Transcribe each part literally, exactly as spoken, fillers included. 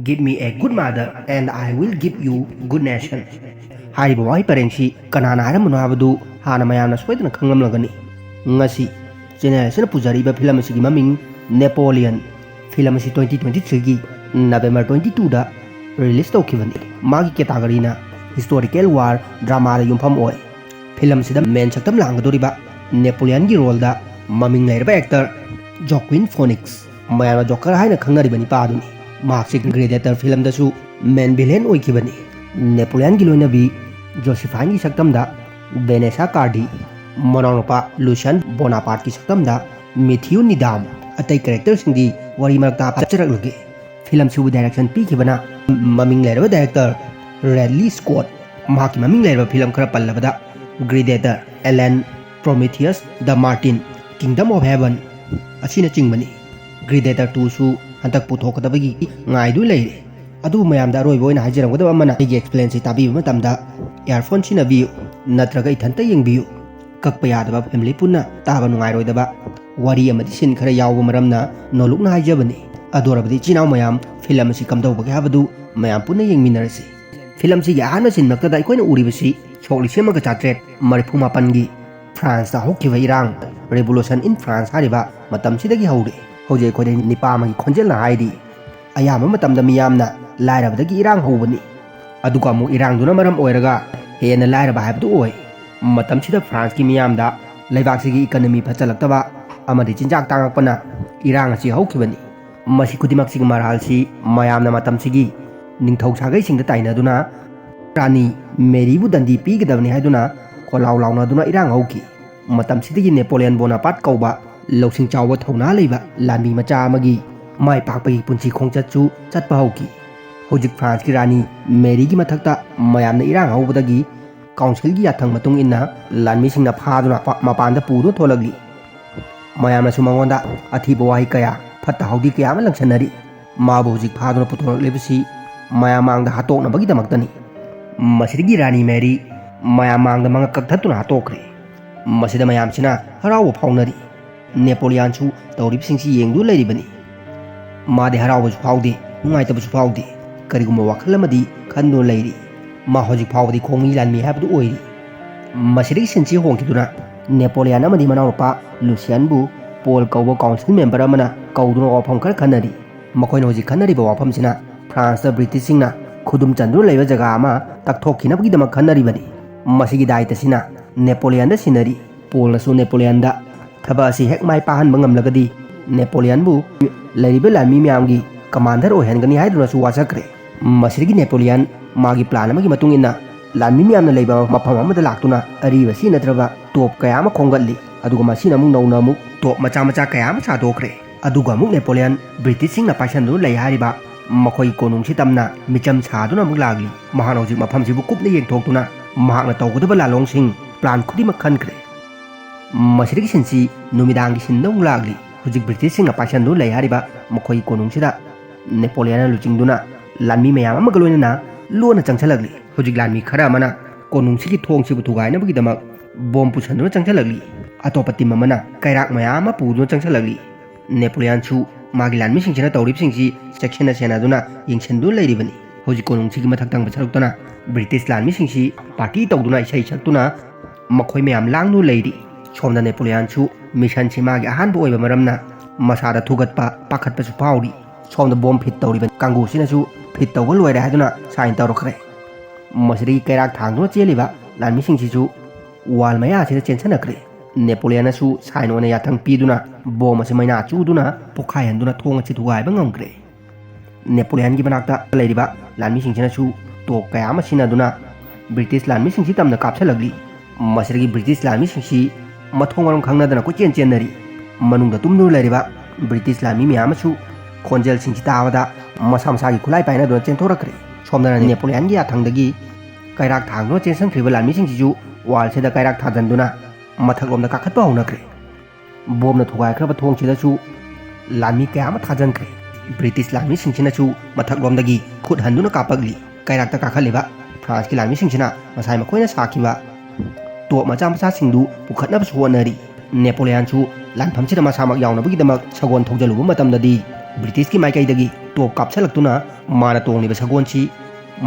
"Give me a good mother and I will give you good nation." ꯍꯥꯏꯔꯤꯕ ꯋꯥꯍꯩ ꯄꯔꯦꯡꯁꯤ ꯀꯅꯥꯅ ꯍꯥꯏꯔꯝꯕꯅꯣ ꯍꯥꯏꯕꯗꯨ ꯍꯥꯟꯅ ꯃꯌꯥꯝꯅ ꯁꯣꯏꯗꯅ ꯈꯪꯂꯝꯂꯒꯅꯤ꯫ ꯉꯁꯤ ꯆꯦꯅꯦꯜ ꯑꯁꯤꯅ ꯄꯨꯖꯔꯤꯕ ꯐꯤꯂꯝ ꯑꯁꯤꯒꯤ ꯃꯃꯤꯡ ꯅꯦꯄꯣꯂꯤꯌꯟ꯫ ꯐꯤꯂꯝ ꯑꯁꯤ twenty twenty-threeꯒꯤ November twenty twoꯗ release ꯇꯧꯈꯤꯕꯅꯤ꯫ ꯃꯥꯒꯤ categoryꯅ historical war dramaꯗ ꯌꯨꯝꯐꯝ ꯑꯣꯏ꯫ ꯐꯤꯂꯝꯁꯤꯗ main ꯁꯛꯇꯝ ꯂꯥꯡꯒꯗꯧꯔꯤꯕ ꯅꯦꯄꯣꯂꯤꯌꯟꯒꯤ roleꯗ ꯃꯃꯤꯡ ꯂꯩꯔꯕ actor Joaquin Phoenix, ꯃꯌꯥꯝꯅ ꯖꯣꯀꯔ ꯍꯥꯏꯅ ꯈꯪꯅꯔꯤꯕ ꯅꯤꯄꯥ ꯑꯗꯨꯅꯤ꯫ ꯃꯍꯥꯛꯁꯤ Gladiator ꯐꯤꯂꯝꯗꯁꯨ main villain ꯑꯣꯏꯈꯤꯕꯅꯤ꯫ ꯅꯦꯄꯣꯂꯤꯌꯟꯒꯤ ꯂꯣꯏꯅꯕꯤ ꯖꯣꯁꯤꯐꯥꯏꯟꯒꯤ ꯁꯛꯇꯝꯗ ꯚꯦꯅꯦꯁꯥ ꯀꯥꯔꯗꯤ, ꯃꯅꯥꯎꯅꯨꯄꯥ ꯂꯨꯁꯤꯌꯟ ꯕꯣꯅꯥꯄꯥꯔꯠꯀꯤ ꯁꯛꯇꯝꯗ ꯃꯦꯊꯤꯌꯨ ꯅꯤꯗꯥꯝ, ꯑꯇꯩ characterꯁꯤꯡꯗꯤ ꯋꯥꯔꯤ ꯃꯔꯛꯇ ꯍꯥꯞꯆꯔꯛꯂꯒꯦ꯫ ꯐꯤꯂꯝꯁꯤꯕꯨ direction ꯄꯤꯈꯤꯕꯅ ꯃꯃꯤꯡ ꯂꯩꯔꯕ director ꯔꯦꯗꯂꯤ ꯁ꯭ꯀꯣꯠ꯫ ꯃꯍꯥꯛꯀꯤ ꯃꯃꯤꯡ ꯂꯩꯔꯕ ꯐꯤꯂꯝ ꯈꯔ ꯄꯜꯂꯕꯗ Gladiator, Alien, Prometheus, The Martian, Kingdom of Heaven ꯑꯁꯤꯅꯆꯤꯡꯕꯅꯤ꯫ Gladiator twoꯁꯨ ꯍꯟꯗꯛ ꯄꯨꯊꯣꯛꯀꯗꯕꯒꯤ ꯉꯥꯏꯗꯨ ꯂꯩꯔꯦ꯫ ꯑꯗꯨꯕꯨ ꯃꯌꯥꯝꯗ ꯑꯔꯣꯏꯕ ꯑꯣꯏꯅ ꯍꯥꯏꯖꯔꯝꯒꯗꯕ ꯑꯃꯅ, ꯑꯩꯒꯤ explainꯁꯤ ꯇꯥꯕꯤꯕ ꯃꯇꯝꯗ earphone ꯁꯤꯖꯤꯟꯅꯕꯤꯌꯨ, ꯅꯠꯇ꯭ꯔꯒ ꯏꯊꯟꯇ ꯌꯦꯡꯕꯤꯌꯨ꯫ ꯀꯛꯄ ꯌꯥꯗꯕ, family ꯄꯨꯟꯅ ꯇꯥꯕ ꯅꯨꯡꯉꯥꯏꯔꯣꯏꯗꯕ ꯋꯥꯔꯤ ꯑꯃꯗꯤ scene ꯈꯔ ꯌꯥꯎꯕ ꯃꯔꯝꯅ ꯅꯣꯂꯨꯛꯅ ꯍꯥꯏꯖꯕꯅꯤ꯫ ꯑꯗꯨ ꯑꯣꯏꯔꯕꯗꯤ ꯏꯆꯤꯟ ꯏꯅꯥꯎ ꯃꯌꯥꯝ, ꯐꯤꯂꯝ ꯑꯁꯤ ꯀꯝꯗꯧꯕꯒꯦ ꯍꯥꯏꯕꯗꯨ ꯃꯌꯥꯝ ꯄꯨꯟꯅ ꯌꯦꯡꯃꯤꯟꯅꯔꯁꯤ꯫ ꯐꯤꯂꯝꯁꯤꯒꯤ ꯑꯍꯥꯟꯕ ꯁꯤꯟꯃꯛꯇꯗ ꯑꯩꯈꯣꯏꯅ ꯎꯔꯤꯕꯁꯤ ꯁꯣꯛ ꯂꯤꯁꯤꯡ ꯑꯃꯒ ꯆꯥꯇ꯭ꯔꯦꯠ ꯃꯔꯤꯐꯨ ꯃꯥꯄꯟꯒꯤ ꯐ꯭ꯔꯥꯟꯁꯇ ꯍꯧꯈꯤꯕ ꯏꯔꯥꯡ, Revolution in France ꯍꯥꯏꯔꯤꯕ ꯃꯇꯝꯁꯤꯗꯒꯤ ꯍꯧꯔꯦ꯫ ꯍꯧꯖꯤꯛ ꯑꯩꯈꯣꯏꯗ ꯅꯤꯄꯥ ꯑꯃꯒꯤ ꯈꯣꯟꯖꯦꯜꯅ ꯍꯥꯏꯔꯤ, ꯑꯌꯥꯝꯕ ꯃꯇꯝꯗ ꯃꯤꯌꯥꯝꯅ ꯂꯥꯏꯔꯕꯗꯒꯤ ꯏꯔꯥꯡ ꯍꯧꯕꯅꯤ꯫ ꯑꯗꯨꯒ ꯑꯃꯨꯛ ꯏꯔꯥꯡꯗꯨꯅ ꯃꯔꯝ ꯑꯣꯏꯔꯒ ꯍꯦꯟꯅ ꯂꯥꯏꯔꯕ ꯍꯥꯏꯕꯗꯨ ꯑꯣꯏ꯫ ꯃꯇꯝꯁꯤꯗ ꯐ꯭ꯔꯥꯟꯁꯀꯤ ꯃꯤꯌꯥꯝꯗ ꯂꯩꯕꯥꯛꯁꯤꯒꯤ economy ꯐꯠꯆꯜꯂꯛꯇꯕ ꯑꯃꯗꯤ ꯆꯤꯟꯖꯥꯛ ꯇꯥꯡꯉꯛꯄꯅ ꯏꯔꯥꯡ ꯑꯁꯤ ꯍꯧꯈꯤꯕꯅꯤ꯫ ꯃꯁꯤ ꯈꯨꯗꯤꯡꯃꯛꯁꯤꯒꯤ ꯃꯔꯥꯜꯁꯤ ꯃꯌꯥꯝꯅ ꯃꯇꯝꯁꯤꯒꯤ ꯅꯤꯡꯊꯧ ꯁꯥꯒꯩꯁꯤꯡꯗ ꯇꯥꯏꯅꯗꯨꯅ ꯔꯥꯅꯤ ꯃꯦꯔꯤꯕꯨ ꯗꯟꯗꯤ ꯄꯤꯒꯗꯕꯅꯤ ꯍꯥꯏꯗꯨꯅ ꯈꯣꯜꯂꯥꯎ ꯂꯥꯎꯅꯗꯨꯅ ꯏꯔꯥꯡ ꯍꯧꯈꯤ꯫ ꯃꯇꯝꯁꯤꯗꯒꯤ ꯅꯦꯄꯣꯂꯤꯌꯟ ꯕꯣꯅꯥꯄꯥꯔꯠ ꯀꯧꯕ ꯂꯧꯁꯤꯡ ꯆꯥꯎꯕ ꯊꯧꯅꯥ ꯂꯩꯕ ꯂꯥꯟꯃꯤ ꯃꯆꯥ ꯑꯃꯒꯤ ꯃꯥꯏ ꯄꯥꯛꯄꯒꯤ ꯄꯨꯟꯁꯤ ꯈꯣꯡꯆꯠꯁꯨ ꯆꯠꯄ ꯍꯧꯈꯤ꯫ ꯍꯧꯖꯤꯛ ꯐ꯭ꯔꯥꯟꯁꯀꯤ ꯔꯥꯅꯤ ꯃꯦꯔꯤꯒꯤ ꯃꯊꯛꯇ ꯃꯌꯥꯝꯅ ꯏꯔꯥꯡ ꯍꯧꯕꯗꯒꯤ councilꯒꯤ ꯌꯥꯊꯪ ꯃꯇꯨꯡ ꯏꯟꯅ ꯂꯥꯟꯃꯤꯁꯤꯡꯅ ꯐꯥꯗꯨꯅ ꯄ-, ꯃꯄꯥꯟꯗ ꯄꯨꯗꯨꯅ ꯊꯣꯛꯂꯛꯂꯤ꯫ ꯃꯌꯥꯝꯅꯁꯨ ꯃꯉꯣꯟꯗ ꯑꯊꯤꯕ ꯋꯥꯍꯩ ꯀꯌꯥ, ꯐꯠꯇ ꯍꯥꯎꯗꯤ ꯀꯌꯥ ꯑꯃ ꯂꯪꯁꯟꯅꯔꯤ꯫ ꯃꯥꯕꯨ ꯍꯧꯖꯤꯛ ꯐꯥꯗꯨꯅ ꯄꯨꯊꯣꯔꯛꯂꯤꯕꯁꯤ ꯃꯌꯥꯝ ꯃꯥꯡꯗ ꯍꯥꯠꯇꯣꯛꯅꯕꯒꯤꯗꯃꯛꯇꯅꯤ꯫ ꯃꯁꯤꯗꯒꯤ ꯔꯥꯅꯤ ꯃꯦꯔꯤ ꯃꯌꯥꯝ ꯃꯥꯡꯗ ꯃꯉꯛ ꯀꯛꯊꯠꯇꯨꯅ ꯍꯥꯠꯇꯣꯛꯈ꯭ꯔꯦ꯫ ꯃꯁꯤꯗ ꯃꯌꯥꯝꯁꯤꯅ ꯍꯔꯥꯎꯕ ꯐꯥꯎꯅꯔꯤ꯫ ꯅꯦꯄꯣꯂꯤꯌꯥꯟꯁꯨ ꯇꯧꯔꯤꯕꯁꯤꯡꯁꯤ ꯌꯦꯡꯗꯨꯅ ꯂꯩꯔꯤꯕꯅꯤ꯫ ꯃꯥꯗꯤ ꯍꯔꯥꯎꯕꯁꯨ ꯐꯥꯎꯗꯦ, ꯅꯨꯡꯉꯥꯏꯇꯕꯁꯨ ꯐꯥꯎꯗꯦ꯫ ꯀꯔꯤꯒꯨꯝꯕ ꯋꯥꯈꯜ ꯑꯃꯗꯤ ꯈꯟꯗꯨꯅ ꯂꯩꯔꯤ꯫ ꯃꯥ ꯍꯧꯖꯤꯛ ꯐꯥꯎꯕꯗꯤ ꯈꯣꯡꯃꯤ ꯂꯥꯟꯃꯤ ꯍꯥꯏꯕꯗꯨ ꯑꯣꯏꯔꯤ꯫ ꯃꯁꯤꯗꯒꯤ ꯁꯤꯟꯁꯤ ꯍꯣꯡꯈꯤꯗꯨꯅ ꯅꯦꯄꯣꯂꯤꯌꯥꯟ ꯑꯃꯗꯤ ꯃꯅꯥꯎꯅꯨꯄꯥ ꯂꯨꯁꯤꯌꯟꯕꯨ ꯄꯣꯜ ꯀꯧꯕ ꯀꯥꯎꯟꯁꯤꯜ ꯃꯦꯝꯕꯔ ꯑꯃꯅ ꯀꯧꯗꯨꯅ ꯋꯥꯐꯝ ꯈꯔ ꯈꯟꯅꯔꯤ꯫ ꯃꯈꯣꯏꯅ ꯍꯧꯖꯤꯛ ꯈꯟꯅꯔꯤꯕ ꯋꯥꯐꯝꯁꯤꯅ ꯐ꯭ꯔꯥꯟꯁꯇ ꯕ꯭ꯔꯤꯇꯤꯁꯁꯤꯡꯅ ꯈꯨꯗꯨꯝ ꯆꯟꯗꯨꯅ ꯂꯩꯕ ꯖꯒꯥ ꯑꯃ ꯇꯛꯊꯣꯛꯈꯤꯅꯕꯒꯤꯗꯃꯛ ꯈꯟꯅꯔꯤꯕꯅꯤ꯫ ꯃꯁꯤꯒꯤ ꯗꯥꯏꯇꯁꯤꯅ ꯅꯦꯄꯣꯂꯤꯌꯟꯗ ꯁꯤꯟꯅꯔꯤ꯫ ꯄꯣꯜꯅꯁꯨ ꯅꯦꯄꯣꯂꯤꯌꯟꯗ ꯊꯕꯛ ꯑꯁꯤ ꯍꯦꯛ ꯃꯥꯏ ꯄꯥꯛꯍꯟꯕ ꯉꯝꯂꯒꯗꯤ ꯅꯦꯄꯣꯂꯤꯌꯟꯕꯨ ꯂꯩꯔꯤꯕ ꯂꯥꯟꯃꯤ ꯃꯌꯥꯝꯒꯤ ꯀꯃꯥꯟꯗꯔ ꯑꯣꯏꯍꯟꯒꯅꯤ ꯍꯥꯏꯗꯨꯅꯁꯨ ꯋꯥꯁꯛꯈ꯭ꯔꯦ꯫ ꯃꯁꯤꯗꯒꯤ ꯅꯦꯄꯣꯂꯤꯌꯟ ꯃꯥꯒꯤ ꯄ꯭ꯂꯥꯟ ꯑꯃꯒꯤ ꯃꯇꯨꯡ ꯏꯟꯅ ꯂꯥꯟꯃꯤ ꯃꯌꯥꯝꯅ ꯂꯩꯕ ꯃꯐꯝ ꯑꯃꯗ ꯂꯥꯛꯇꯨꯅ ꯑꯔꯤꯕ ꯁꯤ ꯅꯠꯇ꯭ꯔꯕ ꯇꯣꯞ ꯀꯌꯥ ꯑꯃ ꯈꯣꯝꯒꯠꯂꯤ꯫ ꯑꯗꯨꯒ ꯃꯁꯤꯅ ꯑꯃꯨꯛ ꯅꯧꯅ ꯑꯃꯨꯛ ꯇꯣꯞ ꯃꯆꯥ ꯃꯆꯥ ꯀꯌꯥ ꯑꯃ ꯁꯥꯗꯣꯛꯈ꯭ꯔꯦ꯫ ꯑꯗꯨꯒ ꯑꯃꯨꯛ ꯅꯦꯄꯣꯂꯤꯌꯟ ꯕ꯭ꯔꯤꯇꯤꯁꯁꯤꯡꯅ ꯄꯥꯏꯁꯟꯗꯨꯅ ꯂꯩ ꯍꯥꯏꯔꯤꯕ ꯃꯈꯣꯏꯒꯤ ꯀꯣꯅꯨꯡꯁꯤ ꯇꯝꯅ ꯃꯤꯆꯝ ꯁꯥꯗꯨꯅ ꯑꯃꯨꯛ ꯂꯥꯛꯂꯤ꯫ ꯃꯍꯥꯛꯅ ꯍꯧꯖꯤꯛ ꯃꯐꯝꯁꯤꯕꯨ ꯀꯨꯞꯅ ꯌꯦꯡꯊꯣꯛꯇꯨꯅ ꯃꯍꯥꯛꯅ ꯇꯧꯒꯗꯕ ꯂꯥꯂꯣꯡꯁꯤꯡ, ꯄ꯭ꯂꯥꯟ ꯈꯨꯗꯤꯡꯃꯛ ꯈꯟꯈ꯭ꯔꯦ꯫ ꯃꯁꯤꯗꯒꯤ ꯁꯤꯟꯁꯤ ꯅꯨꯃꯤꯗꯥꯡꯒꯤ ꯁꯤꯟꯗ ꯑꯃꯨꯛ ꯂꯥꯛꯂꯤ꯫ ꯍꯧꯖꯤꯛ ꯕ꯭ꯔꯤꯇꯤꯁꯁꯤꯡꯅ ꯄꯥꯏꯁꯟꯗꯨꯅ ꯂꯩ ꯍꯥꯏꯔꯤꯕ ꯃꯈꯣꯏꯒꯤ ꯀꯣꯅꯨꯡꯁꯤꯗ ꯅꯦꯄꯣꯂꯤꯌꯟꯅ ꯂꯨꯆꯤꯡꯗꯨꯅ ꯂꯥꯟꯃꯤ ꯃꯌꯥꯝ ꯑꯃꯒ ꯂꯣꯏꯅꯅ ꯂꯣꯟꯅ ꯆꯪꯁꯤꯜꯂꯛꯂꯤ꯫ ꯍꯧꯖꯤꯛ ꯂꯥꯟꯃꯤ ꯈꯔ ꯑꯃꯅ ꯀꯣꯅꯨꯡꯁꯤꯒꯤ ꯊꯣꯡꯁꯤꯕꯨ ꯊꯨꯒꯥꯏꯅꯕꯒꯤꯗꯃꯛ ꯕꯣꯝ ꯄꯨꯁꯟꯗꯨꯅ ꯆꯪꯁꯤꯜꯂꯛꯂꯤ꯫ ꯑꯇꯣꯞꯄ ꯇꯤꯝ ꯑꯃꯅ ꯀꯩꯔꯥꯛ ꯃꯌꯥꯝ ꯑꯃ ꯄꯨꯗꯨꯅ ꯆꯪꯁꯤꯜꯂꯛꯂꯤ꯫ ꯅꯦꯄꯣꯂꯤꯌꯟꯁꯨ ꯃꯥꯒꯤ ꯂꯥꯟꯃꯤꯁꯤꯡꯁꯤꯅ ꯇꯧꯔꯤꯕꯁꯤꯡꯁꯤ ꯆꯦꯛꯁꯤꯟꯅ ꯁꯦꯟꯅꯗꯨꯅ ꯌꯦꯡꯁꯤꯟꯗꯨꯅ ꯂꯩꯔꯤꯕꯅꯤ꯫ ꯍꯧꯖꯤꯛ ꯀꯣꯅꯨꯡꯁꯤꯒꯤ ꯃꯊꯛ ꯊꯪꯕ ꯁꯔꯨꯛꯇꯅ ꯕ꯭ꯔꯤꯇꯤꯁ ꯂꯥꯟꯃꯤꯁꯤꯡꯁꯤ ꯄꯥꯔꯇꯤ ꯇꯧꯗꯨꯅ ꯏꯁꯩ ꯁꯛꯇꯨꯅ ꯃꯈꯣꯏ ꯃꯌꯥꯝ ꯂꯥꯡꯗꯨꯅ ꯂꯩꯔꯤ꯫ ꯁꯣꯝꯗ ꯅꯦꯄꯣꯂꯤꯌꯟꯁꯨ ꯃꯤꯁꯟꯁꯤ ꯃꯥꯒꯤ ꯑꯍꯥꯟꯕ ꯑꯣꯏꯕ ꯃꯔꯝꯅ ꯃꯁꯥꯗ ꯊꯨꯒꯠꯄ, ꯄꯥꯈꯠꯄꯁꯨ ꯐꯥꯎꯔꯤ꯫ ꯁꯣꯝꯗ ꯕꯣꯝ ꯐꯤꯠ ꯇꯧꯔꯤꯕ ꯀꯥꯡꯕꯨꯁꯤꯅꯁꯨ ꯐꯤꯠ ꯇꯧꯕ ꯂꯣꯏꯔꯦ ꯍꯥꯏꯗꯨꯅ ꯁꯥꯏꯟ ꯇꯧꯔꯛꯈ꯭ꯔꯦ꯫ ꯃꯁꯤꯗꯒꯤ ꯀꯩꯔꯥꯛ ꯊꯥꯡꯗꯨꯅ ꯆꯦꯜꯂꯤꯕ ꯂꯥꯟꯃꯤꯁꯤꯡꯁꯤꯁꯨ ꯋꯥꯜ ꯃꯌꯥꯁꯤꯗ ꯆꯦꯟꯁꯤꯟꯅꯈ꯭ꯔꯦ꯫ ꯅꯦꯄꯣꯂꯤꯌꯟꯅꯁꯨ ꯁꯥꯏꯟ ꯑꯣꯏꯅ ꯌꯥꯊꯪ ꯄꯤꯗꯨꯅ ꯕꯣꯝ ꯑꯁꯤ ꯃꯩꯅꯥ ꯆꯨꯗꯨꯅ ꯄꯣꯈꯥꯏꯍꯟꯗꯨꯅ ꯊꯣꯡ ꯑꯁꯤ ꯊꯨꯒꯥꯏꯕ ꯉꯝꯈ꯭ꯔꯦ꯫ ꯅꯦꯄꯣꯂꯤꯌꯟꯒꯤ ꯃꯅꯥꯛꯇ ꯂꯩꯔꯤꯕ ꯂꯥꯟꯃꯤꯁꯤꯡꯁꯤꯅꯁꯨ ꯇꯣꯞ ꯀꯌꯥ ꯑꯃ ꯁꯤꯖꯤꯟꯅꯗꯨꯅ ꯕ꯭ꯔꯤꯇꯤꯁ ꯂꯥꯟꯃꯤꯁꯤꯡꯁꯤ ꯇꯝꯅ ꯀꯥꯞꯁꯤꯜꯂꯛꯂꯤ꯫ ꯃꯁꯤꯗꯒꯤ ꯕ꯭ꯔꯤꯇꯤꯁ ꯂꯥꯟꯃꯤꯁꯤꯡꯁꯤ ꯃꯊꯣꯡ ꯃꯔꯝ ꯈꯪꯅꯗꯅ ꯀꯣꯏꯆꯦꯟ ꯆꯦꯟꯅꯔꯤ꯫ ꯃꯅꯨꯡꯗ ꯇꯨꯝꯗꯨꯅ ꯂꯩꯔꯤꯕ ꯕ꯭ꯔꯤꯇꯤꯁ ꯂꯥꯟꯃꯤ ꯃꯌꯥꯝ ꯑꯃꯁꯨ ꯈꯣꯟꯖꯦꯜꯁꯤꯡꯁꯤ ꯇꯥꯕꯗ ꯃꯁꯥ ꯃꯁꯥꯒꯤ ꯈꯨꯠꯂꯥꯏ ꯄꯥꯏꯅꯗꯨꯅ ꯆꯦꯟꯊꯣꯔꯛꯈ꯭ꯔꯦ꯫ ꯁꯣꯝꯗꯅ ꯅꯦꯄꯣꯂꯤꯌꯟꯒꯤ ꯌꯥꯊꯪꯗꯒꯤ ꯀꯩꯔꯥꯛ ꯊꯥꯡꯗꯨꯅ ꯆꯦꯟꯁꯤꯟꯈ꯭ꯔꯤꯕ ꯂꯥꯟꯃꯤꯁꯤꯡꯁꯤꯁꯨ ꯋꯥꯜꯁꯤꯗ ꯀꯩꯔꯥꯛ ꯊꯥꯖꯤꯟꯗꯨꯅ ꯃꯊꯛꯂꯣꯝꯗ ꯀꯥꯈꯠꯄ ꯍꯧꯅꯈ꯭ꯔꯦ꯫ ꯕꯣꯝꯅ ꯊꯨꯒꯥꯏꯈ꯭ꯔꯕ ꯊꯣꯡꯁꯤꯗꯁꯨ ꯂꯥꯟꯃꯤ ꯀꯌꯥ ꯑꯃ ꯊꯥꯖꯤꯟꯈ꯭ꯔꯦ꯫ ꯕ꯭ꯔꯤꯇꯤꯁ ꯂꯥꯟꯃꯤꯁꯤꯡꯁꯤꯅꯁꯨ ꯃꯊꯛꯂꯣꯝꯗꯒꯤ ꯈꯨꯠ ꯍꯟꯗꯨꯅ ꯀꯥꯞꯄꯛꯂꯤ꯫ ꯀꯩꯔꯥꯛꯇ ꯀꯥꯈꯠꯂꯤꯕ ꯐ꯭ꯔꯥꯟꯁꯀꯤ ꯂꯥꯟꯃꯤꯁꯤꯡꯁꯤꯅ ꯉꯁꯥꯏ ꯃꯈꯣꯏꯅ ꯁꯥꯈꯤꯕ ꯇꯣꯞ ꯃꯆꯥ ꯃꯆꯥꯁꯤꯡꯗꯨ ꯄꯨꯈꯠꯅꯕꯁꯨ ꯍꯣꯠꯅꯔꯤ꯫ ꯅꯦꯄꯣꯂꯤꯌꯟꯁꯨ ꯂꯥꯟꯐꯝꯁꯤꯗ ꯃꯁꯥꯃꯛ ꯌꯥꯎꯅꯕꯒꯤꯗꯃꯛ ꯁꯒꯣꯜ ꯊꯧꯖꯤꯜꯂꯨꯕ ꯃꯇꯝꯗꯗꯤ ꯕ꯭ꯔꯤꯇꯤꯁꯀꯤ ꯃꯥꯏꯀꯩꯗꯒꯤ ꯇꯣꯞ ꯀꯥꯞꯁꯤꯜꯂꯛꯇꯨꯅ ꯃꯥꯅ ꯇꯣꯡꯂꯤꯕ ꯁꯒꯣꯜꯁꯤ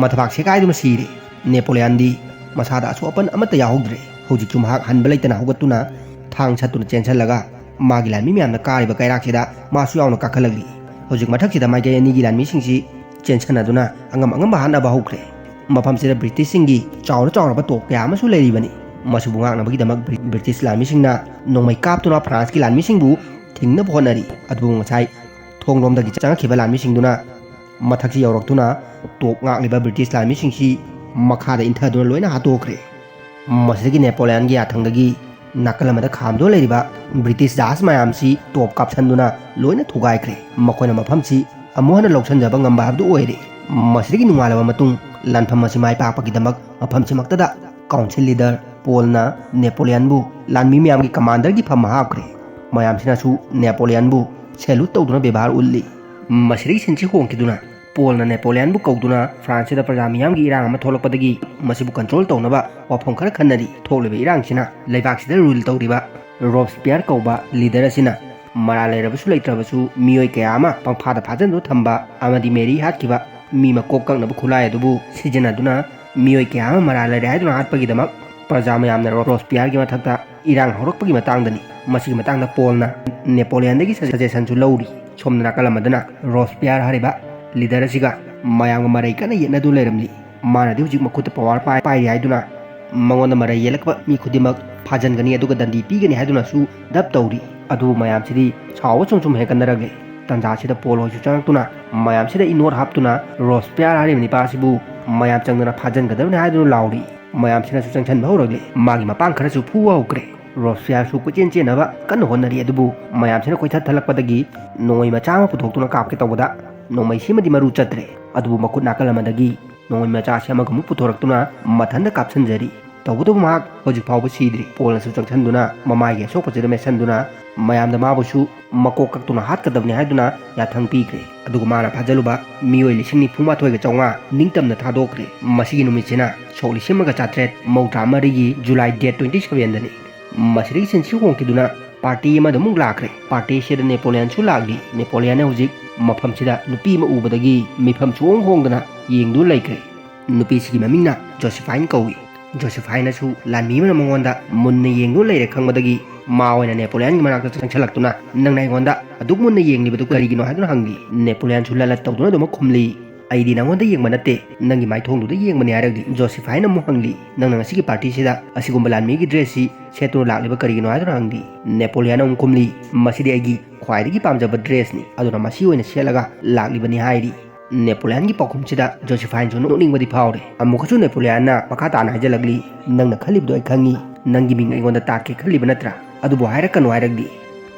ꯃꯊꯕꯥꯛ ꯁꯦꯒꯥꯏꯗꯨꯅ ꯁꯤꯔꯦ꯫ ꯅꯦꯄꯣꯂꯤꯌꯥꯟꯗꯤ ꯃꯁꯥꯗ ꯑꯁꯣꯛ ꯑꯄꯟ ꯑꯃꯠꯇ ꯌꯥꯎꯍꯧꯗ꯭ꯔꯦ꯫ ꯍꯧꯖꯤꯛꯁꯨ ꯃꯍꯥꯛ ꯍꯟꯕ ꯂꯩꯇꯅ ꯍꯧꯒꯠꯇꯨꯅ ꯊꯥꯡ ꯁꯠꯇꯨꯅ ꯆꯦꯟꯁꯤꯜꯂꯒ ꯃꯥꯒꯤ ꯂꯥꯟꯃꯤ ꯃꯌꯥꯝꯅ ꯀꯥꯔꯤꯕ ꯀꯩꯔꯥꯛꯁꯤꯗ ꯃꯥꯁꯨ ꯌꯥꯎꯅ ꯀꯥꯈꯠꯂꯛꯂꯤ꯫ ꯍꯧꯖꯤꯛ ꯃꯊꯛꯁꯤꯗ ꯃꯥꯏꯀꯩ ꯑꯅꯤꯒꯤ ꯂꯥꯟꯃꯤꯁꯤꯡꯁꯤ ꯆꯦꯟꯁꯟꯅꯗꯨꯅ ꯑꯉꯝ ꯑꯉꯝꯕ ꯍꯥꯠꯅꯕ ꯍꯧꯈ꯭ꯔꯦ꯫ ꯃꯐꯝꯁꯤꯗ ꯕ꯭ꯔꯤꯇꯤꯁꯁꯤꯡꯒꯤ ꯆꯥꯎꯔ ꯆꯥꯎꯔꯕ ꯇꯣꯞ ꯀꯌꯥ ꯑꯃꯁꯨ ꯂꯩꯔꯤꯕꯅꯤ꯫ ꯃꯁꯤꯕꯨ ꯉꯥꯛꯅꯕꯒꯤꯗꯃꯛ ꯕ꯭ꯔꯤ-, ꯕ꯭ꯔꯤꯇꯤꯁ ꯂꯥꯟꯃꯤꯁꯤꯡꯅ ꯅꯣꯡꯃꯩ ꯀꯥꯞꯇꯨꯅ ꯐ꯭ꯔꯥꯟꯁꯀꯤ ꯂꯥꯟꯃꯤꯁꯤꯡꯕꯨ ꯊꯤꯡꯅꯕ ꯍꯣꯠꯅꯔꯤ꯫ ꯑꯗꯨꯕꯨ ꯉꯁꯥꯏ ꯊꯣꯡꯂꯣꯝꯗꯒꯤ ꯆꯪꯉꯛꯈꯤꯕ ꯂꯥꯟꯃꯤꯁꯤꯡꯗꯨꯅ ꯃꯊꯛꯁꯤ ꯌꯧꯔꯛꯇꯨꯅ ꯇꯣꯞ ꯉꯥꯛꯂꯤꯕ ꯕ꯭ꯔꯤꯇꯤꯁ ꯂꯥꯟꯃꯤꯁꯤꯡꯁꯤ ꯃꯈꯥꯗ ꯏꯟꯊꯗꯨꯅ ꯂꯣꯏꯅ ꯍꯥꯠꯇꯣꯛꯈ꯭ꯔꯦ꯫ ꯃꯁꯤꯗꯒꯤ ꯅꯦꯄꯣꯂꯤꯌꯟꯒꯤ ꯌꯥꯊꯪꯗꯒꯤ ꯅꯥꯀꯜ ꯑꯃꯗ ꯈꯥꯝꯗꯨꯅ ꯂꯩꯔꯤꯕ ꯕ꯭ꯔꯤꯇꯤꯁ ꯖꯍꯥꯖ ꯃꯌꯥꯝꯁꯤ ꯇꯣꯞ ꯀꯥꯞꯁꯟꯗꯨꯅ ꯂꯣꯏꯅ ꯊꯨꯒꯥꯏꯈ꯭ꯔꯦ꯫ ꯃꯈꯣꯏꯅ ꯃꯐꯝꯁꯤ ꯑꯃꯨꯛ ꯍꯟꯅ ꯂꯧꯁꯤꯟꯖꯕ ꯉꯝꯕ ꯍꯥꯏꯕꯗꯨ ꯑꯣꯏꯔꯦ꯫ ꯃꯁꯤꯗꯒꯤ ꯅꯣꯡꯉꯥꯜꯂꯕ ꯃꯇꯨꯡ ꯂꯥꯟꯐꯝ ꯑꯁꯤ ꯃꯥꯏ ꯄꯥꯛꯄꯒꯤꯗꯃꯛ ꯃꯐꯝꯁꯤꯃꯛꯇꯗ ꯀꯥꯎꯟꯁꯤꯜ ꯂꯤꯗꯔ ꯄꯣꯜꯅ ꯅꯦꯄꯣꯂꯤꯌꯟꯕꯨ ꯂꯥꯟꯃꯤ ꯃꯌꯥꯝꯒꯤ ꯀꯃꯥꯟꯗꯔꯒꯤ ꯐꯝ ꯍꯥꯞꯈ꯭ꯔꯦ꯫ ꯃꯌꯥꯝꯁꯤꯅꯁꯨ ꯅꯦꯄꯣꯂꯤꯌꯟꯕꯨ ꯁꯦꯂꯨꯠ ꯇꯧꯗꯨꯅ ꯕꯦꯕꯥꯔ ꯎꯠꯂꯤ꯫ ꯃꯁꯤꯗꯒꯤ ꯁꯤꯟꯁꯤ ꯍꯣꯡꯈꯤꯗꯨꯅ ꯄꯣꯜꯅ ꯅꯦꯄꯣꯂꯤꯌꯟꯕꯨ ꯀꯧꯗꯨꯅ ꯐ꯭ꯔꯥꯟꯁꯁꯤꯗ ꯄ꯭ꯔꯖꯥ ꯃꯤꯌꯥꯝꯒꯤ ꯏꯔꯥꯡ ꯑꯃ ꯊꯣꯛꯂꯛꯄꯗꯒꯤ ꯃꯁꯤꯕꯨ ꯀꯟꯇ꯭ꯔꯣꯜ ꯇꯧꯅꯕ ꯋꯥꯐꯝ ꯈꯔ ꯈꯟꯅꯔꯤ꯫ ꯊꯣꯛꯂꯤꯕ ꯏꯔꯥꯡꯁꯤꯅ ꯂꯩꯕꯥꯛꯁꯤꯗ ꯔꯨꯜ ꯇꯧꯔꯤꯕ ꯔꯣꯕꯁꯄꯤꯌꯔ ꯀꯧꯕ ꯂꯤꯗꯔ ꯑꯁꯤꯅ ꯃꯔꯥꯜ ꯂꯩꯔꯕꯁꯨ ꯂꯩꯇ꯭ꯔꯕꯁꯨ ꯃꯤꯑꯣꯏ ꯀꯌꯥ ꯑꯃ ꯄꯪꯐꯥꯗ ꯐꯥꯖꯤꯟꯗꯨꯅ ꯊꯝꯕ ꯑꯃꯗꯤ ꯃꯦꯔꯤ ꯍꯥꯠꯈꯤꯕ ꯃꯤ ꯃꯀꯣꯛ ꯀꯛꯅꯕ ꯈꯨꯠꯂꯥꯏ ꯑꯗꯨꯕꯨ ꯁꯤꯖꯤꯟꯅꯗꯨꯅ ꯃꯤꯑꯣꯏ ꯀꯌꯥ ꯑꯃ ꯃꯔꯥꯜ ꯂꯩꯔꯦ ꯍꯥꯏꯗꯨꯅ ꯍꯥꯠꯄꯒꯤꯗꯃꯛ ꯄ꯭ꯔꯖꯥ ꯃꯌꯥꯝꯅ ꯔꯣ-, ꯔꯣꯕꯁꯄꯤꯌꯔꯒꯤ ꯃꯊꯛꯇ ꯏꯔꯥꯡ ꯍꯧꯔꯛꯄꯒꯤ ꯃꯇꯥꯡꯗꯅꯤ꯫ ꯃꯁꯤꯒꯤ ꯃꯇꯥꯡꯗ ꯄꯣꯜꯅ ꯅꯦꯄꯣꯂꯤꯌꯟꯗꯒꯤ ꯁꯖꯦꯁꯟꯁꯨ ꯂꯧꯔꯤ꯫ ꯁꯣꯝꯗ ꯅꯥꯀꯜ ꯑꯃꯗꯅ ꯔꯣꯕꯁꯄꯤꯌꯔ ꯍꯥꯏꯔꯤꯕ ꯂꯤꯗꯔ ꯑꯁꯤꯒ ꯃꯌꯥꯝꯒ ꯃꯔꯩ ꯀꯟꯅ ꯌꯦꯠꯅꯗꯨꯅ ꯂꯩꯔꯝꯂꯤ꯫ ꯃꯥꯅꯗꯤ ꯍꯧꯖꯤꯛ ꯃꯈꯨꯠꯇ ꯄꯋꯥꯔ ꯄꯥꯏ-, ꯄꯥꯏꯔꯤ ꯍꯥꯏꯗꯨꯅ ꯃꯉꯣꯟꯗ ꯃꯔꯩ ꯌꯦꯠꯂꯛꯄ ꯃꯤ ꯈꯨꯗꯤꯡꯃꯛ ꯐꯥꯖꯟꯒꯅꯤ ꯑꯗꯨꯒ ꯗꯟꯗꯤ ꯄꯤꯒꯅꯤ ꯍꯥꯏꯗꯨꯅꯁꯨ ꯗꯞ ꯇꯧꯔꯤ꯫ ꯑꯗꯨꯕꯨ ꯃꯌꯥꯝꯁꯤꯗꯤ ꯁꯥꯎꯕ ꯁꯨꯝ ꯁꯨꯝ ꯍꯦꯟꯒꯠꯅꯔꯛꯂꯦ꯫ ꯇꯟꯖꯥꯁꯤꯗ ꯄꯣꯜ ꯍꯣꯏꯁꯨ ꯆꯪꯉꯛꯇꯨꯅ ꯃꯌꯥꯝꯁꯤꯗ ꯏꯅꯣꯠ ꯍꯥꯞꯇꯨꯅ ꯔꯣꯕꯁꯄꯤꯌꯔ ꯍꯥꯏꯔꯤꯕ ꯅꯤꯄꯥ ꯑꯁꯤꯕꯨ ꯃꯌꯥꯝ ꯆꯪꯗꯅ ꯐꯥꯖꯟꯒꯗꯕꯅꯤ ꯍꯥꯏꯗꯨꯅ ꯂꯥꯎꯔꯤ꯫ ꯃꯌꯥꯝꯁꯤꯅꯁꯨ ꯆꯪꯁꯟꯕ ꯍꯧꯔꯛꯂꯦ꯫ ꯃꯥꯒꯤ ꯃꯄꯥꯡ ꯈꯔꯁꯨ ꯐꯨꯕ ꯍꯧꯈ꯭ꯔꯦ꯫ ꯔꯣꯕꯁꯄꯤꯌꯔꯁꯨ ꯀꯣꯏꯆꯦꯟ ꯆꯦꯟꯅꯕ ꯀꯟꯅ ꯍꯣꯠꯅꯔꯤ꯫ ꯑꯗꯨꯕꯨ ꯃꯌꯥꯝꯁꯤꯅ ꯀꯣꯏꯊꯠ ꯊꯠꯂꯛꯄꯗꯒꯤ ꯅꯣꯡꯃꯩ ꯃꯆꯥ ꯑꯃ ꯄꯨꯊꯣꯛꯇꯨꯅ ꯀꯥꯞꯀꯦ ꯇꯧꯕꯗ ꯅꯣꯡꯃꯩꯁꯤꯃꯗꯤ ꯃꯔꯨ ꯆꯠꯇ꯭ꯔꯦ꯫ ꯑꯗꯨꯕꯨ ꯃꯈꯨꯠ ꯅꯥꯀꯜ ꯑꯃꯗꯒꯤ ꯅꯣꯡꯃꯩ ꯃꯆꯥ ꯑꯁꯤ ꯑꯃꯒ ꯑꯃꯨꯛ ꯄꯨꯊꯣꯔꯛꯇꯨꯅ ꯃꯊꯟꯇ ꯀꯥꯞꯁꯤꯟꯖꯔꯤ꯫ ꯇꯧꯕꯇꯕꯨ ꯃꯍꯥꯛ ꯍꯧꯖꯤꯛ ꯐꯥꯎꯕ ꯁꯤꯗ꯭ꯔꯤ꯫ ꯄꯣꯜꯅꯁꯨ ꯆꯪꯁꯤꯟꯗꯨꯅ ꯃꯃꯥꯏꯒꯤ ꯑꯁꯣꯛꯄꯁꯤꯗ ꯃꯦꯠꯁꯤꯟꯗꯨꯅ ꯃꯌꯥꯝꯗ ꯃꯥꯕꯨꯁꯨ ꯃꯀꯣꯛ ꯀꯛꯇꯨꯅ ꯍꯥꯠꯀꯗꯕꯅꯤ ꯍꯥꯏꯗꯨꯅ ꯌꯥꯊꯪ ꯄꯤꯈ꯭ꯔꯦ꯫ ꯑꯗꯨꯒ ꯃꯥꯅ ꯐꯥꯖꯤꯜꯂꯨꯕ ꯃꯤꯑꯣꯏ ꯂꯤꯁꯤꯡ ꯅꯤꯐꯨ ꯃꯥꯊꯣꯏꯒ ꯆꯥꯝꯃꯉꯥ ꯅꯤꯡꯇꯝꯅ ꯊꯥꯗꯣꯛꯈ꯭ꯔꯦ꯫ ꯃꯁꯤꯒꯤ ꯅꯨꯃꯤꯠꯁꯤꯅ ꯁꯣꯛ ꯂꯤꯁꯤꯡ ꯑꯃꯒ ꯆꯥꯇ꯭ꯔꯦꯠ ꯃꯧꯗ꯭ꯔꯥ ꯃꯔꯤꯒꯤ ꯖꯨꯂꯥꯏ ꯗꯦꯠ ꯇ꯭ꯋꯦꯟꯇꯤ ꯁꯚꯦꯟꯗꯅꯤ꯫ ꯃꯁꯤꯗꯒꯤ ꯁꯤꯟꯁꯤ ꯍꯣꯡꯈꯤꯗꯨꯅ ꯄꯥꯔꯇꯤ ꯑꯃꯗ ꯑꯃꯨꯛ ꯂꯥꯛꯈ꯭ꯔꯦ꯫ ꯄꯥꯔꯇꯤꯁꯤꯗ ꯅꯦꯄꯣꯂꯤꯌꯟꯁꯨ ꯂꯥꯛꯂꯤ꯫ ꯅꯦꯄꯣꯂꯤꯌꯟꯅ ꯍꯧꯖꯤꯛ ꯃꯐꯝꯁꯤꯗ ꯅꯨꯄꯤ ꯑꯃ ꯎꯕꯗꯒꯤ ꯃꯤꯐꯝ ꯁꯨꯍꯣꯡ ꯍꯣꯡꯗꯅ ꯌꯦꯡꯗꯨꯅ ꯂꯩꯈ꯭ꯔꯦ꯫ ꯅꯨꯄꯤꯁꯤꯒꯤ ꯃꯃꯤꯡꯅ ꯖꯣꯁꯤꯐꯥꯏꯟ ꯀꯧꯏ꯫ ꯖꯣꯁꯤꯐꯥꯏꯟꯅꯁꯨ ꯂꯥꯟꯃꯤ ꯑꯃꯅ ꯃꯉꯣꯟꯗ ꯃꯨꯟꯅ ꯌꯦꯡꯗꯨꯅ ꯂꯩꯔꯦ ꯈꯪꯕꯗꯒꯤ ꯃꯥ ꯑꯣꯏꯅ ꯅꯦꯄꯣꯂꯤꯌꯥꯟꯒꯤ ꯃꯅꯥꯛꯇ ꯆꯪꯁꯤꯜꯂꯛꯇꯨꯅ, "ꯅꯪꯅ ꯑꯩꯉꯣꯟꯗ ꯑꯗꯨꯛ ꯃꯨꯟꯅ ꯌꯦꯡꯂꯤꯕꯗꯨ ꯀꯔꯤꯒꯤꯅꯣ?" ꯍꯥꯏꯗꯨꯅ ꯍꯪꯂꯤ꯫ ꯅꯦꯄꯣꯂꯤꯌꯥꯟꯁꯨ ꯂꯠ ꯂꯠ ꯇꯧꯗꯨꯅ ꯑꯗꯨꯃꯛ ꯈꯨꯝꯂꯤ, "ꯑꯩꯗꯤ ꯅꯪꯉꯣꯟꯗ ꯌꯦꯡꯕ ꯅꯠꯇꯦ, ꯅꯪꯒꯤ ꯃꯥꯏꯊꯣꯡꯗꯨꯗ ꯌꯦꯡꯕꯅꯤ" ꯍꯥꯏꯔꯒꯗꯤ ꯖꯣꯁꯤꯐꯥꯏꯟ ꯑꯃꯨꯛ ꯍꯪꯂꯤ, "ꯅꯪꯅ ꯉꯁꯤꯒꯤ ꯄꯥꯔꯇꯤꯁꯤꯗ ꯑꯁꯤꯒꯨꯝꯕ ꯂꯥꯟꯃꯤꯒꯤ ꯗ꯭ꯔꯦꯁꯁꯤ ꯁꯦꯠꯇꯨꯅ ꯂꯥꯛꯂꯤꯕ ꯀꯔꯤꯒꯤꯅꯣ?" ꯍꯥꯏꯗꯨꯅ ꯍꯪꯂꯤ꯫ ꯅꯦꯄꯣꯂꯤꯌꯥꯟ ꯑꯃꯨꯛ ꯈꯨꯝꯂꯤ, "ꯃꯁꯤꯗꯤ ꯑꯩꯒꯤ ꯈ꯭ꯋꯥꯏꯗꯒꯤ ꯄꯥꯝꯖꯕ ꯗ꯭ꯔꯦꯁꯅꯤ, ꯑꯗꯨꯅ ꯃꯁꯤ ꯑꯣꯏꯅ ꯁꯦꯠꯂꯒ ꯂꯥꯛꯂꯤꯕꯅꯤ" ꯍꯥꯏꯔꯤ꯫ ꯅꯦꯄꯣꯂꯤꯌꯥꯟꯒꯤ ꯄꯥꯎꯈꯨꯝꯁꯤꯗ ꯖꯣꯁꯤꯐꯥꯏꯟꯁꯨ ꯅꯣꯛꯅꯤꯡꯕꯗꯤ ꯐꯥꯎꯔꯦ꯫ ꯑꯃꯨꯛꯀꯁꯨ ꯅꯦꯄꯣꯂꯤꯌꯥꯟꯅ ꯃꯈꯥ ꯇꯥꯅ ꯍꯥꯏꯖꯜꯂꯛꯂꯤ, "ꯅꯪꯅ ꯈꯜꯂꯤꯕꯗꯣ ꯑꯩ ꯈꯪꯉꯤ, ꯅꯪꯒꯤ ꯃꯤꯡ ꯑꯩꯉꯣꯟꯗ ꯇꯥꯛꯀꯦ ꯈꯜꯂꯤꯕ ꯅꯠꯇ꯭ꯔꯥ? ꯑꯗꯨꯕꯨ ꯍꯥꯏꯔꯛꯀꯅꯨ" ꯍꯥꯏꯔꯛꯂꯤ꯫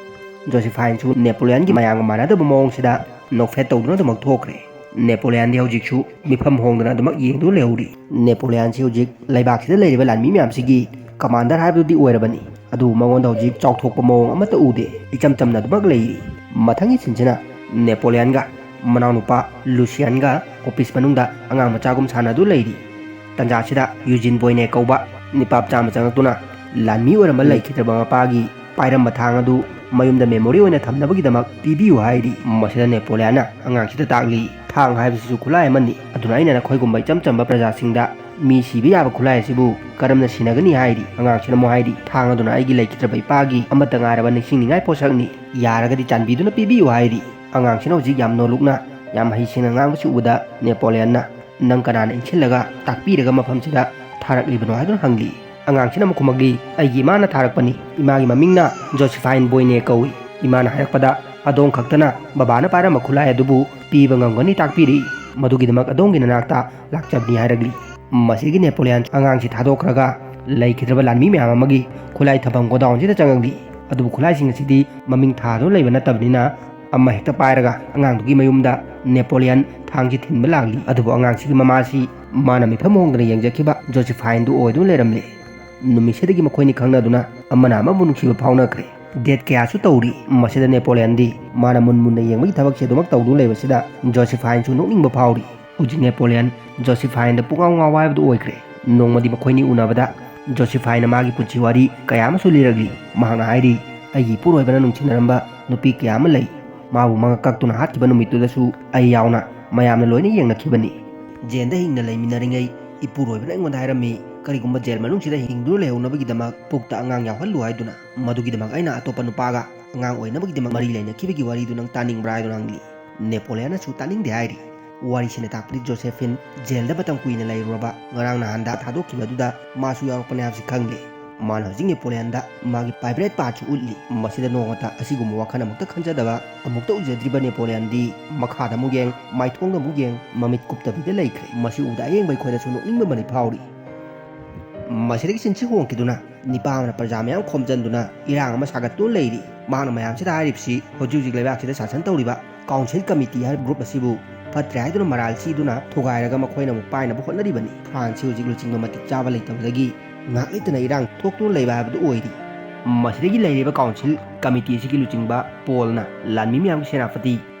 ꯖꯣꯁꯤꯐꯥꯏꯟꯁꯨ ꯅꯦꯄꯣꯂꯤꯌꯥꯟꯒꯤ ꯃꯌꯥꯝꯒ ꯃꯥꯟꯅꯗꯕ ꯃꯑꯣꯡꯁꯤꯗ ꯅꯣꯛꯐꯦꯠ ꯇꯧꯗꯨꯅ ꯑꯗꯨꯃꯛ ꯊꯣꯛꯈ꯭ꯔꯦ꯫ ꯅꯦꯄꯣꯂꯤꯌꯥꯟꯗꯤ ꯍꯧꯖꯤꯛꯁꯨ ꯃꯤꯐꯝ ꯍꯣꯡꯗꯅ ꯑꯗꯨꯃꯛ ꯌꯦꯡꯗꯨꯅ ꯂꯩꯍꯧꯔꯤ꯫ ꯅꯦꯄꯣꯂꯤꯌꯥꯟꯁꯤ ꯍꯧꯖꯤꯛ ꯂꯩꯕꯥꯛꯁꯤꯗ ꯂꯩꯔꯤꯕ ꯂꯥꯟꯃꯤ ꯃꯌꯥꯝꯁꯤꯒꯤ ꯀꯃꯥꯟꯗꯔ ꯍꯥꯏꯕꯗꯨꯗꯤ ꯑꯣꯏꯔꯕꯅꯤ, ꯑꯗꯨꯕꯨ ꯃꯉꯣꯟꯗ ꯍꯧꯖꯤꯛ ꯆꯥꯎꯊꯣꯛꯄ ꯃꯑꯣꯡ ꯑꯃꯠꯇ ꯎꯗꯦ꯫ ꯏꯆꯝ ꯆꯝꯅ ꯑꯗꯨꯃꯛ ꯂꯩꯔꯤ꯫ ꯃꯊꯪꯒꯤ ꯁꯤꯟꯁꯤꯅ ꯅꯦꯄꯣꯂꯤꯌꯥꯟꯒ ꯃꯅꯥꯎꯅꯨꯄꯥ ꯂꯨꯁꯤꯌꯥꯟꯒ ꯑꯣꯐꯤꯁ ꯃꯅꯨꯡꯗ ꯑꯉꯥꯡ ꯃꯆꯥꯒꯨꯝ ꯁꯥꯟꯅꯗꯨ ꯂꯩꯔꯤ꯫ ꯇꯟꯖꯥꯁꯤꯗ ꯌꯨꯖꯤꯟ ꯕꯣꯏꯅꯦ ꯀꯧꯕ ꯅꯤꯄꯥꯞ ꯆꯥꯝꯃ ꯆꯪꯂꯛꯇꯨꯅ ꯂꯥꯟꯃꯤ ꯑꯣꯏꯔꯝꯕ ꯂꯩꯈꯤꯗ꯭ꯔꯕ ꯃꯄꯥꯒꯤ ꯄꯥꯏꯔꯝꯕ ꯊꯥꯡ ꯑꯗꯨ ꯃꯌꯨꯝꯗ ꯃꯦꯃꯣꯔꯤ ꯑꯣꯏꯅ ꯊꯝꯅꯕꯒꯤꯗꯃꯛ ꯄꯤꯕꯤꯌꯨ ꯍꯥꯏꯔꯤ꯫ ꯃꯁꯤꯗ ꯅꯦꯄꯣꯂꯤꯌꯥꯟꯅ ꯑꯉꯥꯡꯁꯤꯗ ꯇꯥꯛꯂꯤ, "ꯊꯥꯡ ꯍꯥꯏꯕꯁꯤꯁꯨ ꯈꯨꯠꯂꯥꯏ ꯑꯃꯅꯤ, ꯑꯗꯨꯅ ꯑꯩꯅ ꯅꯈꯣꯏꯒꯨꯝꯕ ꯏꯆꯝ ꯆꯝꯕ ꯄ꯭ꯔꯖꯥꯁꯤꯡꯗ ꯃꯤ ꯁꯤꯕ ꯌꯥꯕ ꯈꯨꯠꯂꯥꯏ ꯑꯁꯤꯕꯨ ꯀꯔꯝꯅ ꯁꯤꯟꯅꯒꯅꯤ?" ꯍꯥꯏꯔꯤ꯫ ꯑꯉꯥꯡꯁꯤꯅ ꯑꯃꯨꯛ ꯍꯥꯏꯔꯤ, "ꯊꯥꯡ ꯑꯗꯨꯅ ꯑꯩꯒꯤ ꯂꯩꯈꯤꯗ꯭ꯔꯕ ꯏꯄꯥꯒꯤ ꯑꯃꯠꯇ ꯉꯥꯏꯔꯕ ꯅꯤꯡꯁꯤꯡꯅꯤꯡꯉꯥꯏ ꯄꯣꯠꯁꯛꯅꯤ, ꯌꯥꯔꯒꯗꯤ ꯆꯥꯟꯕꯤꯗꯨꯅ ꯄꯤꯕꯤꯌꯨ" ꯍꯥꯏꯔꯤ꯫ ꯑꯉꯥꯡꯁꯤꯅ ꯍꯧꯖꯤꯛ ꯌꯥꯝ ꯅꯣꯂꯨꯛꯅ, ꯌꯥꯝ ꯍꯩꯁꯤꯡꯅ ꯉꯥꯡꯕꯁꯤ ꯎꯕꯗ ꯅꯦꯄꯣꯂꯤꯌꯟꯅ, "ꯅꯪ ꯀꯅꯥꯅ ꯏꯟꯁꯤꯜꯂꯒ ꯇꯥꯛꯄꯤꯔꯒ ꯃꯐꯝꯁꯤꯗ ꯊꯥꯔꯛꯂꯤꯕꯅꯣ?" ꯍꯥꯏꯗꯨꯅ ꯍꯪꯂꯤ꯫ ꯑꯉꯥꯡꯁꯤꯅ ꯑꯃꯨꯛ ꯈꯨꯝꯃꯛꯂꯤ, "ꯑꯩꯒꯤ ꯏꯃꯥꯅ ꯊꯥꯔꯛꯄꯅꯤ꯫ ꯏꯃꯥꯒꯤ ꯃꯃꯤꯡꯅ ꯖꯣꯁꯤꯐꯥꯏꯟ ꯕꯣꯏꯅꯦ ꯀꯧꯏ꯫ ꯏꯃꯥꯅ ꯍꯥꯏꯔꯛꯄꯗ ꯑꯗꯣꯝ ꯈꯛꯇꯅ ꯕꯕꯥꯅ ꯄꯥꯏꯔꯝꯕ ꯈꯨꯠꯂꯥꯏ ꯑꯗꯨꯕꯨ ꯄꯤꯕ ꯉꯝꯒꯅꯤ ꯇꯥꯛꯄꯤꯔꯛꯏ꯫ ꯃꯗꯨꯒꯤꯗꯃꯛ ꯑꯗꯣꯝꯒꯤ ꯅꯅꯥꯛꯇ ꯂꯥꯛꯆꯕꯅꯤ" ꯍꯥꯏꯔꯛꯂꯤ꯫ ꯃꯁꯤꯒꯤ ꯅꯦꯄꯣꯂꯤꯌꯟ ꯑꯉꯥꯡꯁꯤ ꯊꯥꯗꯣꯛꯈ꯭ꯔꯒ ꯂꯩꯈꯤꯗ꯭ꯔꯕ ꯂꯥꯟꯃꯤ ꯃꯌꯥꯝ ꯑꯃꯒꯤ ꯈꯨꯠꯂꯥꯏ ꯊꯝꯐꯝ ꯒꯣꯗꯥꯎꯟꯁꯤꯗ ꯆꯪꯉꯛꯂꯤ꯫ ꯑꯗꯨꯕꯨ ꯈꯨꯠꯂꯥꯏꯁꯤꯡ ꯑꯁꯤꯗꯤ ꯃꯃꯤꯡ ꯊꯥꯗꯨꯅ ꯂꯩꯕ ꯅꯠꯇꯕꯅꯤꯅ ꯑꯃ ꯍꯦꯛꯇ ꯄꯥꯏꯔꯒ ꯑꯉꯥꯡꯗꯨꯒꯤ ꯃꯌꯨꯝꯗ ꯅꯦꯄꯣꯂꯤꯌꯟ ꯊꯥꯡꯁꯤ ꯊꯤꯟꯕ ꯂꯥꯛꯂꯤ꯫ ꯑꯗꯨꯕꯨ ꯑꯉꯥꯡꯁꯤꯒꯤ ꯃꯃꯥꯁꯤ ꯃꯥꯅ ꯃꯤꯐꯝ ꯍꯣꯡꯗꯅ ꯌꯦꯡꯖꯈꯤꯕ ꯖꯣꯁꯤꯐꯥꯏꯟꯗꯨ ꯑꯣꯏꯗꯨꯅ ꯂꯩꯔꯝꯂꯦ꯫ ꯅꯨꯃꯤꯠꯁꯤꯗꯒꯤ ꯃꯈꯣꯏꯅꯤ ꯈꯪꯅꯗꯨꯅ ꯑꯃꯅ ꯑꯃꯕꯨ ꯅꯨꯡꯁꯤꯕ ꯐꯥꯎꯅꯈ꯭ꯔꯦ꯫ ꯗꯦꯠ ꯀꯌꯥꯁꯨ ꯇꯧꯔꯤ꯫ ꯃꯁꯤꯗ ꯅꯦꯄꯣꯂꯤꯌꯟꯗꯤ ꯃꯥꯅ ꯃꯨꯟ ꯃꯨꯟꯅ ꯌꯦꯡꯕꯒꯤ ꯊꯕꯛꯁꯦ ꯑꯗꯨꯃꯛ ꯇꯧꯗꯨꯅ ꯂꯩꯕꯁꯤꯗ ꯖꯣꯁꯤꯐꯥꯏꯟꯁꯨ ꯅꯣꯛꯅꯤꯡꯕ ꯐꯥꯎꯔꯤ꯫ ꯍꯧꯖꯤꯛ ꯅꯦꯄꯣꯂꯤꯌꯟ ꯖꯣꯁꯤꯐꯥꯏꯟꯗ ꯄꯨꯡꯉꯥꯎ ꯉꯥꯎ ꯍꯥꯏꯕꯗꯨ ꯑꯣꯏꯈ꯭ꯔꯦ꯫ ꯅꯣꯡꯃꯗꯤ ꯃꯈꯣꯏꯅꯤ ꯎꯅꯕꯗ ꯖꯣꯁꯤꯐꯥꯏꯟꯅ ꯃꯥꯒꯤ ꯄꯨꯟꯁꯤ ꯋꯥꯔꯤ ꯀꯌꯥ ꯑꯃꯁꯨ ꯂꯤꯔꯛꯂꯤ꯫ ꯃꯍꯥꯛꯅ ꯍꯥꯏꯔꯤ, "ꯑꯩꯒꯤ ꯏꯄꯨꯔꯣꯏꯕꯅ ꯅꯨꯡꯁꯤꯅꯔꯝꯕ ꯅꯨꯄꯤ ꯀꯌꯥ ꯑꯃ ꯂꯩ꯫ ꯃꯥꯕꯨ ꯃꯉꯛ ꯀꯛꯇꯨꯅ ꯍꯥꯠꯈꯤꯕ ꯅꯨꯃꯤꯠꯇꯨꯗꯁꯨ ꯑꯩ ꯌꯥꯎꯅ ꯃꯌꯥꯝꯅ ꯂꯣꯏꯅ ꯌꯦꯡꯅꯈꯤꯕꯅꯤ꯫ ꯖꯦꯜꯗ ꯍꯤꯡꯅ ꯂꯩꯃꯤꯟꯅꯔꯤꯉꯩ ꯏꯄꯨꯔꯣꯏꯕꯅ ꯑꯩꯉꯣꯟꯗ ꯍꯥꯏꯔꯝꯃꯤ, ꯀꯔꯤꯒꯨꯝꯕ ꯖꯦꯜ ꯃꯅꯨꯡꯁꯤꯗ ꯍꯤꯡꯗꯨꯅ ꯂꯩꯍꯧꯅꯕꯒꯤꯗꯃꯛ ꯄꯨꯛꯇ ꯑꯉꯥꯡ ꯌꯥꯎꯍꯜꯂꯨ ꯍꯥꯏꯗꯨꯅ꯫ ꯃꯗꯨꯒꯤꯗꯃꯛ ꯑꯩꯅ ꯑꯇꯣꯞꯄ ꯅꯨꯄꯥꯒ ꯑꯉꯥꯡ ꯑꯣꯏꯅꯕꯒꯤꯗꯃꯛ ꯃꯔꯤ ꯂꯩꯅꯈꯤꯕꯒꯤ ꯋꯥꯔꯤꯗꯨ ꯅꯪ ꯇꯥꯅꯤꯡꯕ꯭ꯔꯥ ꯍꯥꯏꯗꯨꯅ ꯍꯪꯂꯤ꯫ ꯅꯦꯄꯣꯂꯤꯌꯟꯅꯁꯨ ꯇꯥꯅꯤꯡꯗꯦ ꯍꯥꯏꯔꯤ꯫ ꯋꯥꯔꯤꯁꯤꯅ ꯇꯥꯛꯄꯗꯤ ꯖꯣꯁꯦꯐꯤꯟ ꯖꯦꯜꯗ ꯃꯇꯝ ꯀꯨꯏꯅ ꯂꯩꯔꯨꯔꯕ, ꯉꯔꯥꯡ ꯅꯍꯥꯟꯗ ꯊꯥꯗꯣꯛꯈꯤꯕ ꯑꯗꯨꯗ ꯃꯥꯁꯨ ꯌꯥꯎꯔꯛꯄꯅꯦ ꯍꯥꯏꯕꯁꯤ ꯈꯪꯂꯦ꯫ ꯃꯥꯅ ꯍꯧꯖꯤꯛ ꯅꯦꯄꯣꯂꯤꯌꯟꯗ ꯃꯥꯒꯤ ꯄꯥꯏꯕ꯭ꯔꯦꯠ ꯄꯥꯔꯠꯁꯨ ꯎꯠꯂꯤ꯫ ꯃꯁꯤꯗ ꯅꯣꯡꯃꯇ ꯑꯁꯤꯒꯨꯝꯕ ꯋꯥꯈꯜ ꯑꯃꯨꯛꯇ ꯈꯟꯖꯗꯕ, ꯑꯃꯨꯛꯇ ꯎꯖꯗ꯭ꯔꯤꯕ ꯅꯦꯄꯣꯂꯤꯌꯟꯗꯤ ꯃꯈꯥꯗ ꯑꯃꯨꯛ ꯌꯦꯡ, ꯃꯥꯏꯊꯣꯡꯗ ꯑꯃꯨꯛ ꯌꯦꯡ, ꯃꯃꯤꯠ ꯀꯨꯞꯇꯕꯤꯗ ꯂꯩꯈ꯭ꯔꯦ꯫ ꯃꯁꯤ ꯎꯕꯗ ꯑꯌꯦꯡꯕ ꯑꯩꯈꯣꯏꯅꯁꯨ ꯅꯣꯛꯅꯤꯡꯕ ꯑꯃꯗꯤ ꯐꯥꯎꯔꯤ꯫ ꯃꯁꯤꯗꯒꯤ ꯁꯤꯟꯁꯤ ꯍꯣꯡꯈꯤꯗꯨꯅ ꯅꯤꯄꯥ ꯑꯃꯅ ꯄ꯭ꯔꯖꯥ ꯃꯌꯥꯝ ꯈꯣꯝꯖꯤꯟꯗꯨꯅ ꯏꯔꯥꯡ ꯑꯃ ꯁꯥꯒꯠꯇꯨꯅ ꯂꯩꯔꯤ꯫ ꯃꯍꯥꯛꯅ ꯃꯌꯥꯝꯁꯤꯗ ꯍꯥꯏꯔꯤꯕꯁꯤ ꯍꯧꯖꯤꯛ ꯍꯧꯖꯤꯛ ꯂꯩꯕꯥꯛꯁꯤꯗ ꯁꯥꯁꯟ ꯇꯧꯔꯤꯕ ꯀꯥꯎꯟꯁꯤꯜ ꯀꯃꯤꯇꯤ ꯍꯥꯏꯔꯤꯕ ꯒ꯭ꯔꯨꯞ ꯑꯁꯤꯕꯨ ꯐꯠꯇ꯭ꯔꯦ ꯍꯥꯏꯗꯨꯅ ꯃꯔꯥꯜ ꯁꯤꯗꯨꯅ ꯊꯨꯒꯥꯏꯔꯒ ꯃꯈꯣꯏꯅ ꯑꯃꯨꯛ ꯄꯥꯏꯅꯕ ꯍꯣꯠꯅꯔꯤꯕꯅꯤ꯫ ꯐ꯭ꯔꯥꯟꯁꯁꯤ ꯍꯧꯖꯤꯛ ꯂꯨꯆꯤꯡꯕ ꯃꯇꯤꯛ ꯆꯥꯕ ꯂꯩꯇꯕꯗꯒꯤ ꯉꯥꯛ ꯂꯩꯇꯅ ꯏꯔꯥꯡ ꯊꯣꯛꯇꯨꯅ ꯂꯩꯕ ꯍꯥꯏꯕꯗꯨ ꯑꯣꯏꯔꯤ꯫ ꯃꯁꯤꯗꯒꯤ ꯂꯩꯔꯤꯕ ꯀꯥꯎꯟꯁꯤꯜ ꯀꯃꯤꯇꯤ ꯑꯁꯤꯒꯤ ꯂꯨꯆꯤꯡꯕ ꯄꯣꯜꯅ ꯂꯥꯟꯃꯤ ꯃꯌꯥꯝꯒꯤ ꯁꯦꯅꯥꯄꯇꯤ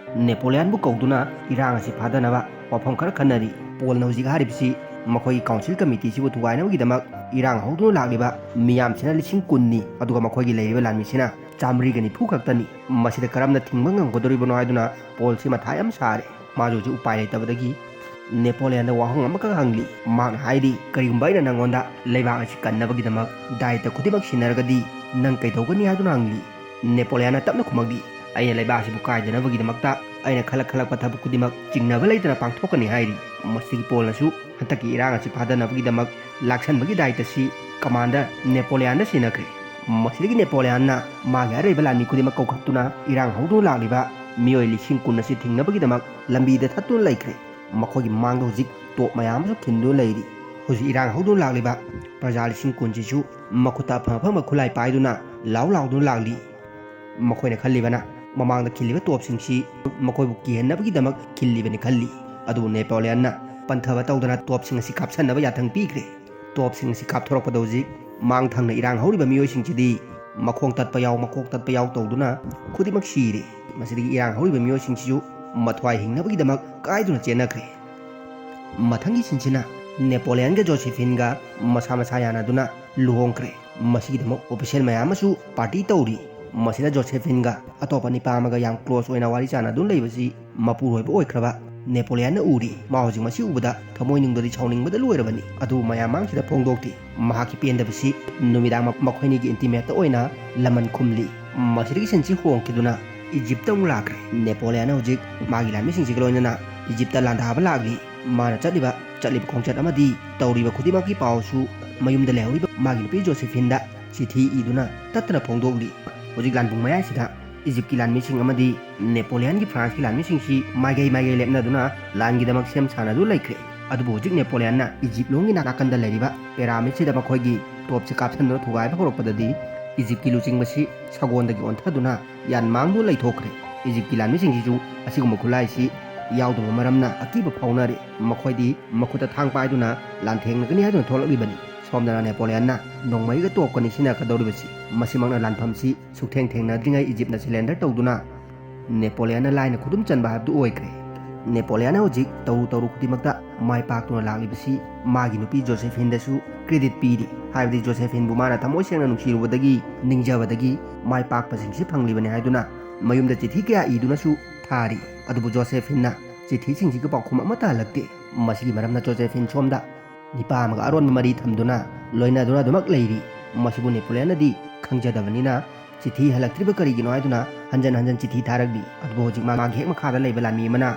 ꯅꯦꯄꯣꯂꯤꯌꯟꯕꯨ ꯀꯧꯗꯨꯅ ꯏꯔꯥꯡ ꯑꯁꯤ ꯐꯥꯗꯅꯕ ꯋꯥꯐꯝ ꯈꯔ ꯈꯟꯅꯔꯤ꯫ ꯄꯣꯜꯅ ꯍꯧꯖꯤꯛ ꯍꯥꯏꯔꯤꯕꯁꯤ ꯃꯈꯣꯏꯒꯤ ꯀꯥꯎꯟꯁꯤꯜ ꯀꯃꯤꯇꯤꯁꯤꯕꯨ ꯊꯨꯒꯥꯏꯅꯕꯒꯤꯗꯃꯛ ꯏꯔꯥꯡ ꯍꯧꯗꯨꯅ ꯂꯥꯛꯂꯤꯕ ꯃꯤꯌꯥꯝꯁꯤꯅ ꯂꯤꯁꯤꯡ ꯀꯨꯟꯅꯤ, ꯑꯗꯨꯒ ꯃꯈꯣꯏꯒꯤ ꯂꯩꯔꯤꯕ ꯂꯥꯟꯃꯤꯁꯤꯅ ꯆꯥꯃꯔꯤꯒ ꯅꯤꯐꯨ ꯈꯛꯇꯅꯤ꯫ ꯃꯁꯤꯗ ꯀꯔꯝꯅ ꯊꯤꯡꯕ ꯉꯝꯒꯗꯧꯔꯤꯕꯅꯣ ꯍꯥꯏꯗꯨꯅ ꯄꯣꯜꯁꯤ ꯃꯊꯥ ꯌꯥꯝ ꯁꯥꯔꯦ꯫ ꯃꯥꯁꯨ ꯍꯧꯖꯤꯛ ꯎꯄꯥꯏ ꯂꯩꯇꯕꯗꯒꯤ ꯅꯦꯄꯣꯂꯤꯌꯟꯗ ꯋꯥꯍꯪ ꯑꯃꯈꯛ ꯍꯪꯂꯤ꯫ ꯃꯍꯥꯛꯅ ꯍꯥꯏꯔꯤ, "ꯀꯔꯤꯒꯨꯝꯕ ꯑꯩꯅ ꯅꯪꯉꯣꯟꯗ ꯂꯩꯕꯥꯛ ꯑꯁꯤ ꯀꯟꯅꯕꯒꯤꯗꯃꯛ ꯗꯥꯏꯇ ꯈꯨꯗꯤꯡꯃꯛ ꯁꯤꯟꯅꯔꯒꯗꯤ ꯅꯪ ꯀꯩꯗꯧꯒꯅꯤ?" ꯍꯥꯏꯗꯨꯅ ꯍꯪꯂꯤ꯫ ꯅꯦꯄꯣꯂꯤꯌꯟꯅ ꯇꯞꯅ ꯈꯨꯝꯃꯛꯂꯤ, "ꯑꯩꯅ ꯂꯩꯕꯥꯛ ꯑꯁꯤꯕꯨ ꯀꯥꯏꯗꯅꯕꯒꯤꯗꯃꯛꯇ ꯑꯩꯅ ꯈꯜꯂꯛ ꯈꯜꯂꯛꯄ ꯊꯕꯛ ꯈꯨꯗꯤꯡꯃꯛ ꯆꯤꯡꯅꯕ ꯂꯩꯇꯅ ꯄꯥꯡꯊꯣꯛꯀꯅꯤ" ꯍꯥꯏꯔꯤ꯫ ꯃꯁꯤꯒꯤ ꯄꯣꯜꯅꯁꯨ ꯍꯟꯗꯛꯀꯤ ꯏꯔꯥꯡ ꯑꯁꯤ ꯐꯥꯗꯅꯕꯒꯤꯗꯃꯛ ꯂꯥꯛꯁꯟꯕꯒꯤ ꯗꯥꯏꯇꯁꯤ ꯀꯃꯥꯟꯗꯔ ꯅꯦꯄꯣꯂꯤꯌꯟꯗ ꯁꯤꯟꯅꯈ꯭ꯔꯦ꯫ ꯃꯁꯤꯗꯒꯤ ꯅꯦꯄꯣꯂꯤꯌꯟꯅ ꯃꯥꯒꯤ ꯑꯔꯩꯕ ꯂꯥꯟꯃꯤ ꯈꯨꯗꯤꯡꯃꯛ ꯀꯧꯈꯠꯇꯨꯅ ꯏꯔꯥꯡ ꯍꯧꯗꯨꯅ ꯂꯥꯛꯂꯤꯕ ꯃꯤꯑꯣꯏ ꯂꯤꯁꯤꯡ ꯀꯨꯟ ꯑꯁꯤ ꯊꯤꯡꯅꯕꯒꯤꯗꯃꯛ ꯂꯝꯕꯤꯗ ꯊꯠꯇꯨꯅ ꯂꯩꯈ꯭ꯔꯦ꯫ ꯃꯈꯣꯏꯒꯤ ꯃꯃꯥꯡꯗ ꯍꯧꯖꯤꯛ ꯇꯣꯞ ꯃꯌꯥꯝ ꯑꯃꯁꯨ ꯈꯤꯟꯗꯨꯅ ꯂꯩꯔꯤ꯫ ꯍꯧꯖꯤꯛ ꯏꯔꯥꯡ ꯍꯧꯗꯨꯅ ꯂꯥꯛꯂꯤꯕ ꯄ꯭ꯔꯖꯥ ꯂꯤꯁꯤꯡ ꯀꯨꯟꯁꯤꯁꯨ ꯃꯈꯨꯠꯇ ꯑꯐꯪ ꯑꯐꯪꯕ ꯈꯨꯠꯂꯥꯏ ꯄꯥꯏꯗꯨꯅ ꯂꯥꯎ ꯂꯥꯎꯗꯨꯅ ꯂꯥꯛꯂꯤ꯫ ꯃꯈꯣꯏꯅ ꯈꯜꯂꯤꯕꯅ ꯃꯃꯥꯡꯗ ꯈꯤꯜꯂꯤꯕ ꯇꯣꯞꯁꯤꯡꯁꯤ ꯃꯈꯣꯏꯕꯨ ꯀꯤꯍꯟꯅꯕꯒꯤꯗꯃꯛ ꯈꯤꯜꯂꯤꯕꯅꯤ ꯈꯜꯂꯤ꯫ ꯑꯗꯨꯕꯨ ꯅꯦꯄꯣꯂꯤꯌꯟꯅ ꯄꯟꯊꯕ ꯇꯧꯗꯅ ꯇꯣꯞꯁꯤꯡ ꯑꯁꯤ ꯀꯥꯞꯁꯟꯅꯕ ꯌꯥꯊꯪ ꯄꯤꯈ꯭ꯔꯦ꯫ ꯇꯣꯞꯁꯤꯡ ꯑꯁꯤ ꯀꯥꯞꯊꯣꯔꯛꯄꯗ ꯍꯧꯖꯤꯛ ꯃꯥꯡ ꯊꯪꯅ ꯏꯔꯥꯡ ꯍꯧꯔꯤꯕ ꯃꯤꯑꯣꯏꯁꯤꯡꯁꯤꯗꯤ ꯃꯈꯣꯡ ꯇꯠꯄ ꯌꯥꯎ, ꯃꯀꯣꯛ ꯇꯠꯄ ꯌꯥꯎ ꯇꯧꯗꯨꯅ ꯈꯨꯗꯤꯡꯃꯛ ꯁꯤꯔꯦ꯫ ꯃꯁꯤꯗꯒꯤ ꯏꯔꯥꯡ ꯍꯧꯔꯤꯕ ꯃꯤꯑꯣꯏꯁꯤꯡꯁꯤꯁꯨ ꯃꯊ꯭ꯋꯥꯏ ꯍꯤꯡꯅꯕꯒꯤꯗꯃꯛ ꯀꯥꯏꯗꯨꯅ ꯆꯦꯟꯅꯈ꯭ꯔꯦ꯫ ꯃꯊꯪꯒꯤ ꯁꯤꯟꯁꯤꯅ ꯅꯦꯄꯣꯂꯤꯌꯟꯒ ꯖꯣꯁꯦꯐꯤꯟꯒ ꯃꯁꯥ ꯃꯁꯥ ꯌꯥꯅꯗꯨꯅ ꯂꯨꯍꯣꯡꯈ꯭ꯔꯦ꯫ ꯃꯁꯤꯒꯤꯗꯃꯛ ꯑꯣꯐꯤꯁꯤꯌꯦꯜ ꯃꯌꯥꯝ ꯑꯃꯁꯨ ꯄꯥꯔꯇꯤ ꯇꯧꯔꯤ꯫ ꯃꯁꯤꯗ ꯖꯣꯁꯦꯐꯤꯟꯒ ꯑꯇꯣꯞꯄ ꯅꯨꯄꯥ ꯑꯃꯒ ꯌꯥꯝ ꯀ꯭ꯂꯣꯁ ꯑꯣꯏꯅ ꯋꯥꯔꯤ ꯁꯥꯟꯅꯗꯨꯅ ꯂꯩꯕꯁꯤ ꯃꯄꯨꯔꯣꯏꯕ ꯑꯣꯏꯈ꯭ꯔꯕ ꯅꯦꯄꯣꯂꯤꯌꯟꯅ ꯎꯔꯤ꯫ ꯃꯥ ꯍꯧꯖꯤꯛ ꯃꯁꯤ ꯎꯕꯗ ꯊꯃꯣꯏ ꯅꯨꯡꯗꯗꯤ ꯁꯥꯎꯅꯤꯡꯕꯗ ꯂꯣꯏꯔꯕꯅꯤ꯫ ꯑꯗꯨꯕꯨ ꯃꯌꯥꯝ ꯃꯥꯡꯁꯤꯗ ꯐꯣꯡꯗꯣꯛꯇꯦ꯫ ꯃꯍꯥꯛꯀꯤ ꯄꯦꯟꯗꯕꯁꯤ ꯅꯨꯃꯤꯗꯥꯡ ꯃ-, ꯃꯈꯣꯏꯅꯤꯒꯤ ꯏꯟꯇꯤꯃꯦꯠꯇ ꯑꯣꯏꯅ ꯂꯃꯟ ꯈꯨꯝꯂꯤ꯫ ꯃꯁꯤꯗꯒꯤ ꯁꯤꯟꯁꯤ ꯍꯣꯡꯈꯤꯗꯨꯅ ꯏꯖꯤꯞꯇ ꯑꯃꯨꯛ ꯂꯥꯛꯈ꯭ꯔꯦ꯫ ꯅꯦꯄꯣꯂꯤꯌꯟꯅ ꯍꯧꯖꯤꯛ ꯃꯥꯒꯤ ꯂꯥꯟꯃꯤꯁꯤꯡꯁꯤꯒ ꯂꯣꯏꯅꯅ ꯏꯖꯤꯞꯇ ꯂꯥꯟꯗꯥꯕ ꯂꯥꯛꯂꯤ꯫ ꯃꯥꯅ ꯆꯠꯂꯤꯕ, ꯆꯠꯂꯤꯕ ꯈꯣꯡꯆꯠ ꯑꯃꯗꯤ ꯇꯧꯔꯤꯕ ꯈꯨꯗꯤꯡꯃꯛꯀꯤ ꯄꯥꯎꯁꯨ ꯃꯌꯨꯝꯗ ꯂꯩꯍꯧꯔꯤꯕ ꯃꯥꯒꯤ ꯅꯨꯄꯤ ꯖꯣꯁꯦꯐꯤꯟꯗ ꯆꯤꯊꯤ ꯏꯗꯨꯅ ꯇꯠꯇꯅ ꯐꯣꯡꯗꯣꯛꯂꯤ꯫ ꯍꯧꯖꯤꯛ ꯂꯥꯟꯕꯨꯡ ꯃꯌꯥꯏꯁꯤꯗ ꯏꯖꯤꯞꯀꯤ ꯂꯥꯟꯃꯤꯁꯤꯡ ꯑꯃꯗꯤ ꯅꯦꯄꯣꯂꯤꯌꯟꯒꯤ ꯐ꯭ꯔꯥꯟꯁꯀꯤ ꯂꯥꯟꯃꯤꯁꯤꯡꯁꯤ ꯃꯥꯏꯀꯩ ꯃꯥꯏꯀꯩ ꯂꯦꯞꯅꯗꯨꯅ ꯂꯥꯟꯒꯤꯗꯃꯛ ꯁꯦꯝ ꯁꯥꯅꯗꯨ ꯂꯩꯈ꯭ꯔꯦ꯫ ꯑꯗꯨꯕꯨ ꯍꯧꯖꯤꯛ ꯅꯦꯄꯣꯂꯤꯌꯟꯅ ꯏꯖꯤꯞ ꯂꯣꯝꯒꯤ ꯅꯥꯀꯟꯗ ꯂꯩꯔꯤꯕ ꯄꯦꯔꯥꯃꯤꯠꯁꯤꯗ ꯃꯈꯣꯏꯒꯤ ꯇꯣꯞꯁꯦ ꯀꯥꯞꯁꯤꯟꯗꯨꯅ ꯊꯨꯒꯥꯏꯕ ꯍꯧꯔꯛꯄꯗꯗꯤ ꯏꯖꯤꯞꯀꯤ ꯂꯨꯆꯤꯡꯕꯁꯤ ꯁꯒꯣꯜꯗꯒꯤ ꯑꯣꯟꯊꯗꯨꯅ ꯌꯥꯟ ꯃꯥꯡꯗꯨꯅ ꯂꯩꯊꯣꯛꯈ꯭ꯔꯦ꯫ ꯏꯖꯤꯞꯀꯤ ꯂꯥꯟꯃꯤꯁꯤꯡꯁꯤꯁꯨ ꯑꯁꯤꯒꯨꯝꯕ ꯈꯨꯠꯂꯥꯏꯁꯤ ꯌꯥꯎꯗꯕ ꯃꯔꯝꯅ ꯑꯀꯤꯕ ꯐꯥꯎꯅꯔꯦ꯫ ꯃꯈꯣꯏꯗꯤ ꯃꯈꯨꯠꯇ ꯊꯥꯡ ꯄꯥꯏꯗꯨꯅ ꯂꯥꯟꯊꯦꯡꯅꯒꯅꯤ ꯍꯥꯏꯗꯨꯅ ꯊꯣꯛꯂꯛꯂꯤꯕꯅꯤ꯫ ꯁꯣꯝꯗꯅ ꯅꯦꯄꯣꯂꯤꯌꯟꯅ ꯅꯣꯡꯃꯩꯒ ꯇꯣꯞꯀꯅꯤ ꯁꯤꯖꯤꯟꯅꯔꯛꯀꯗꯧꯔꯤꯕꯁꯤ꯫ ꯃꯁꯤꯃꯛꯅ ꯂꯥꯟꯐꯝꯁꯤ ꯁꯨꯛꯊꯦꯡ ꯊꯦꯡꯅꯗ꯭ꯔꯤꯉꯩ ꯏꯖꯤꯞꯅ ꯁꯔꯦꯟꯗꯔ ꯇꯧꯗꯨꯅ ꯅꯦꯄꯣꯂꯤꯌꯟꯅ ꯂꯥꯏꯅ ꯈꯨꯗꯨꯝ ꯆꯟꯕ ꯍꯥꯏꯕꯗꯨ ꯑꯣꯏꯈ꯭ꯔꯦ꯫ ꯅꯦꯄꯣꯂꯤꯌꯟꯅ ꯍꯧꯖꯤꯛ ꯇꯧꯔꯨ ꯇꯧꯔꯨ ꯈꯨꯗꯤꯡꯃꯛꯇ ꯃꯥꯏ ꯄꯥꯛꯇꯨꯅ ꯂꯥꯛꯂꯤꯕꯁꯤ ꯃꯥꯒꯤ ꯅꯨꯄꯤ ꯖꯣꯁꯦꯐꯤꯟꯗꯁꯨ ꯀ꯭ꯔꯦꯗꯤꯠ ꯄꯤꯔꯤ꯫ ꯍꯥꯏꯕꯗꯤ ꯖꯣꯁꯦꯐꯤꯟꯕꯨ ꯃꯥꯅ ꯊꯃꯣꯏ ꯁꯦꯡꯅ ꯅꯨꯡꯁꯤꯔꯨꯕꯗꯒꯤ, ꯅꯤꯡꯖꯕꯗꯒꯤ ꯃꯥꯏ ꯄꯥꯛꯄꯁꯤꯡꯁꯤ ꯐꯪꯂꯤꯕꯅꯤ ꯍꯥꯏꯗꯨꯅ ꯃꯌꯨꯝꯗ ꯆꯤꯊꯤ ꯀꯌꯥ ꯏꯗꯨꯅꯁꯨ ꯊꯥꯔꯤ꯫ ꯑꯗꯨꯕꯨ ꯖꯣꯁꯦꯐꯤꯟꯅ ꯆꯤꯊꯤꯁꯤꯡꯁꯤꯒꯤ ꯄꯥꯎꯈꯨꯝ ꯑꯃꯠꯇ ꯍꯜꯂꯛꯇꯦ꯫ ꯃꯁꯤꯒꯤ ꯃꯔꯝꯅ ꯖꯣꯁꯦꯐꯤꯟ ꯁꯣꯝꯗ ꯅꯤꯄꯥ ꯑꯃꯒ ꯑꯔꯣꯟꯕ ꯃꯔꯤ ꯊꯝꯗꯨꯅ ꯂꯣꯏꯅꯗꯨꯅ ꯑꯗꯨꯃꯛ ꯂꯩꯔꯤ꯫ ꯃꯁꯤꯕꯨ ꯅꯦꯄꯣꯂꯤꯌꯟꯅꯗꯤ ꯈꯪꯖꯗꯕꯅꯤꯅ ꯆꯤꯊꯤ ꯍꯜꯂꯛꯇ꯭ꯔꯤꯕ ꯀꯔꯤꯒꯤꯅꯣ ꯍꯥꯏꯗꯨꯅ ꯍꯟꯖꯟ ꯍꯟꯖꯟ ꯆꯤꯊꯤ ꯊꯥꯔꯛꯂꯤ꯫ ꯑꯗꯨꯕꯨ ꯍꯧꯖꯤꯛ ꯃꯥꯒꯤ ꯍꯦꯛ ꯃꯈꯥꯗ ꯂꯩꯕ ꯂꯥꯟꯃꯤ ꯑꯃꯅ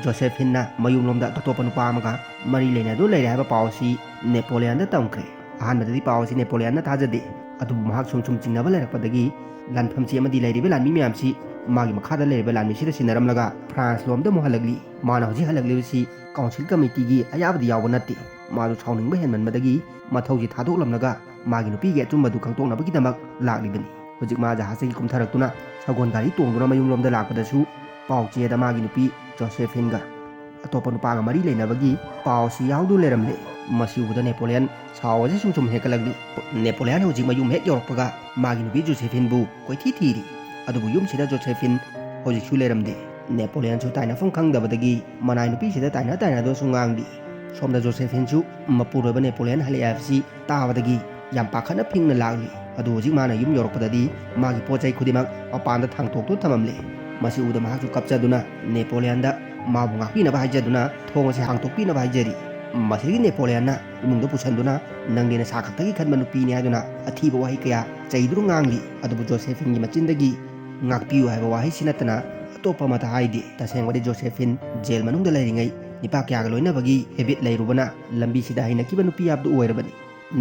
ꯖꯣꯁꯦꯐꯤꯟꯅ ꯃꯌꯨꯝꯂꯣꯝꯗ ꯑꯇꯣꯞꯄ ꯅꯨꯄꯥ ꯑꯃꯒ ꯃꯔꯤ ꯂꯩꯅꯗꯨꯅ ꯂꯩꯔꯦ ꯍꯥꯏꯕ ꯄꯥꯎ ꯑꯁꯤ ꯅꯦꯄꯣꯂꯤꯌꯟꯗ ꯇꯝꯈ꯭ꯔꯦ꯫ ꯑꯍꯥꯟꯕꯗꯗꯤ ꯄꯥꯎ ꯑꯁꯤ ꯅꯦꯄꯣꯂꯤꯌꯟꯅ ꯊꯥꯖꯗꯦ꯫ ꯑꯗꯨꯕꯨ ꯃꯍꯥꯛ ꯁꯨꯝ ꯁꯨꯝ ꯆꯤꯡꯅꯕ ꯂꯩꯔꯛꯄꯗꯒꯤ ꯂꯥꯟꯐꯝꯁꯤ ꯑꯃꯗꯤ ꯂꯩꯔꯤꯕ ꯂꯥꯟꯃꯤ ꯃꯌꯥꯝꯁꯤ ꯃꯥꯒꯤ ꯃꯈꯥꯗ ꯂꯩꯔꯤꯕ ꯂꯥꯟꯃꯤꯁꯤꯗ ꯁꯤꯟꯅꯔꯝꯂꯒ ꯐ꯭ꯔꯥꯟꯁ ꯂꯣꯝꯗ ꯑꯃꯨꯛ ꯍꯜꯂꯛꯂꯤ꯫ ꯃꯥꯅ ꯍꯧꯖꯤꯛ ꯍꯜꯂꯛꯂꯤꯕꯁꯤ ꯀꯥꯎꯟꯁꯤꯜ ꯀꯃꯤꯇꯤꯒꯤ ꯑꯌꯥꯕꯗꯤ ꯌꯥꯎꯕ ꯅꯠꯇꯦ꯫ ꯃꯥꯁꯨ ꯁꯥꯎꯅꯤꯡꯕ ꯍꯦꯟꯃꯟꯕꯗꯒꯤ ꯃꯊꯧꯁꯤ ꯊꯥꯗꯣꯛꯂꯝꯂꯒ ꯃꯥꯒꯤ ꯅꯨꯄꯤꯒꯤ ꯑꯆꯨꯝꯕꯗꯨ ꯈꯪꯗꯣꯛꯅꯕꯒꯤꯗꯃꯛ ꯂꯥꯛꯂꯤꯕꯅꯤ꯫ ꯍꯧꯖꯤꯛ ꯃꯥ ꯖꯍꯥꯖꯇꯒꯤ ꯀꯨꯝꯊꯔꯛꯇꯨꯅ ꯁꯒꯣꯜ ꯒꯥꯔꯤ ꯇꯣꯡꯗꯨꯅ ꯃꯌꯨꯝꯂꯣꯝꯗ ꯂꯥꯛꯄꯗꯁꯨ ꯄꯥꯎ ꯆꯦꯗ ꯃꯥꯒꯤ ꯅꯨꯄꯤ ꯖꯣꯁꯦꯐꯤꯟꯒ ꯑꯇꯣꯞꯄ ꯅꯨꯄꯥꯒ ꯃꯔꯤ ꯂꯩꯅꯕꯒꯤ ꯄꯥꯎ ꯑꯁꯤ ꯌꯥꯎꯗꯨꯅ ꯂꯩꯔꯝꯂꯦ꯫ ꯃꯁꯤ ꯎꯕꯗ ꯅꯦꯄꯣꯂꯤꯌꯟ ꯁꯥꯎꯕꯁꯤ ꯁꯨꯝ ꯁꯨꯝ ꯍꯦꯟꯒꯠꯂꯛꯂꯤ꯫ ꯅꯦꯄꯣꯂꯤꯌꯟ ꯍꯧꯖꯤꯛ ꯃꯌꯨꯝ ꯍꯦꯛ ꯌꯧꯔꯛꯄꯒ ꯃꯥꯒꯤ ꯅꯨꯄꯤ ꯖꯣꯁꯦꯐꯤꯟꯕꯨ ꯀꯣꯏꯊꯤ ꯊꯤꯔꯤ꯫ ꯑꯗꯨꯕꯨ ꯌꯨꯝꯁꯤꯗ ꯖꯣꯁꯦꯐꯤꯟ ꯍꯧꯖꯤꯛꯁꯨ ꯂꯩꯔꯝꯗꯦ꯫ ꯅꯦꯄꯣꯂꯤꯌꯟꯁꯨ ꯇꯥꯏꯅꯐꯝ ꯈꯪꯗꯕꯗꯒꯤ ꯃꯅꯥꯏ ꯅꯨꯄꯤꯁꯤꯗ ꯇꯥꯏꯅ ꯇꯥꯏꯅꯗꯨꯅꯁꯨ ꯉꯥꯡꯂꯤ꯫ ꯁꯣꯝꯗ ꯖꯣꯁꯦꯐꯤꯟꯁꯨ ꯃꯄꯨꯔꯣꯏꯕ ꯅꯦꯄꯣꯂꯤꯌꯟ ꯍꯜꯂꯛꯑꯦ ꯍꯥꯏꯕꯁꯤ ꯇꯥꯕꯗꯒꯤ ꯌꯥꯝ ꯄꯥꯈꯠꯅ ꯐꯤꯡꯅ ꯂꯥꯛꯂꯤ꯫ ꯑꯗꯨ ꯍꯧꯖꯤꯛ ꯃꯥꯅ ꯌꯨꯝ ꯌꯧꯔꯛꯄꯗꯗꯤ ꯃꯥꯒꯤ ꯄꯣꯠ ꯆꯩ ꯈꯨꯗꯤꯡꯃꯛ ꯃꯄꯥꯟꯗ ꯊꯥꯡꯇꯣꯛꯇꯨꯅ ꯊꯝꯃꯝꯂꯦ꯫ ꯃꯁꯤ ꯎꯕꯗ ꯃꯍꯥꯛꯁꯨ ꯀꯞꯆꯗꯨꯅ ꯅꯦꯄꯣꯂꯤꯌꯥꯟꯗ ꯃꯥꯕꯨ ꯉꯥꯛꯄꯤꯅꯕ ꯍꯥꯏꯖꯗꯨꯅ ꯊꯣꯡ ꯑꯁꯤ ꯍꯥꯡꯇꯣꯛꯄꯤꯅꯕ ꯍꯥꯏꯖꯔꯤ꯫ ꯃꯁꯤꯗꯒꯤ ꯅꯦꯄꯣꯂꯤꯌꯥꯟꯅ ꯏꯃꯨꯡꯗ ꯄꯨꯁꯤꯟꯗꯨꯅ "ꯅꯪꯗꯤ ꯅꯁꯥ ꯈꯛꯇꯒꯤ ꯈꯟꯕ ꯅꯨꯄꯤꯅꯤ" ꯍꯥꯏꯗꯨꯅ ꯑꯊꯤꯕ ꯋꯥꯍꯩ ꯀꯌꯥ ꯆꯩꯗꯨꯅ ꯉꯥꯡꯂꯤ꯫ ꯑꯗꯨꯕꯨ ꯖꯣꯁꯦꯐꯤꯟꯒꯤ ꯃꯆꯤꯟꯗꯒꯤ "ꯉꯥꯛꯄꯤꯌꯨ" ꯍꯥꯏꯕ ꯋꯥꯍꯩꯁꯤ ꯅꯠꯇꯅ ꯑꯇꯣꯞꯄ ꯑꯃꯠꯇ ꯍꯥꯏꯗꯦ꯫ ꯇꯁꯦꯡꯕꯗꯤ ꯖꯣꯁꯦꯐꯤꯟ ꯖꯦꯜ ꯃꯅꯨꯡꯗ ꯂꯩꯔꯤꯉꯩ ꯅꯤꯄꯥ ꯀꯌꯥꯒ ꯂꯣꯏꯅꯕꯒꯤ ꯍꯦꯕꯤꯠ ꯂꯩꯔꯨꯕꯅ ꯂꯝꯕꯤꯁꯤꯗ ꯍꯩꯅꯈꯤꯕ ꯅꯨꯄꯤ ꯍꯥꯏꯕꯗꯨ ꯑꯣꯏꯔꯕꯅꯤ꯫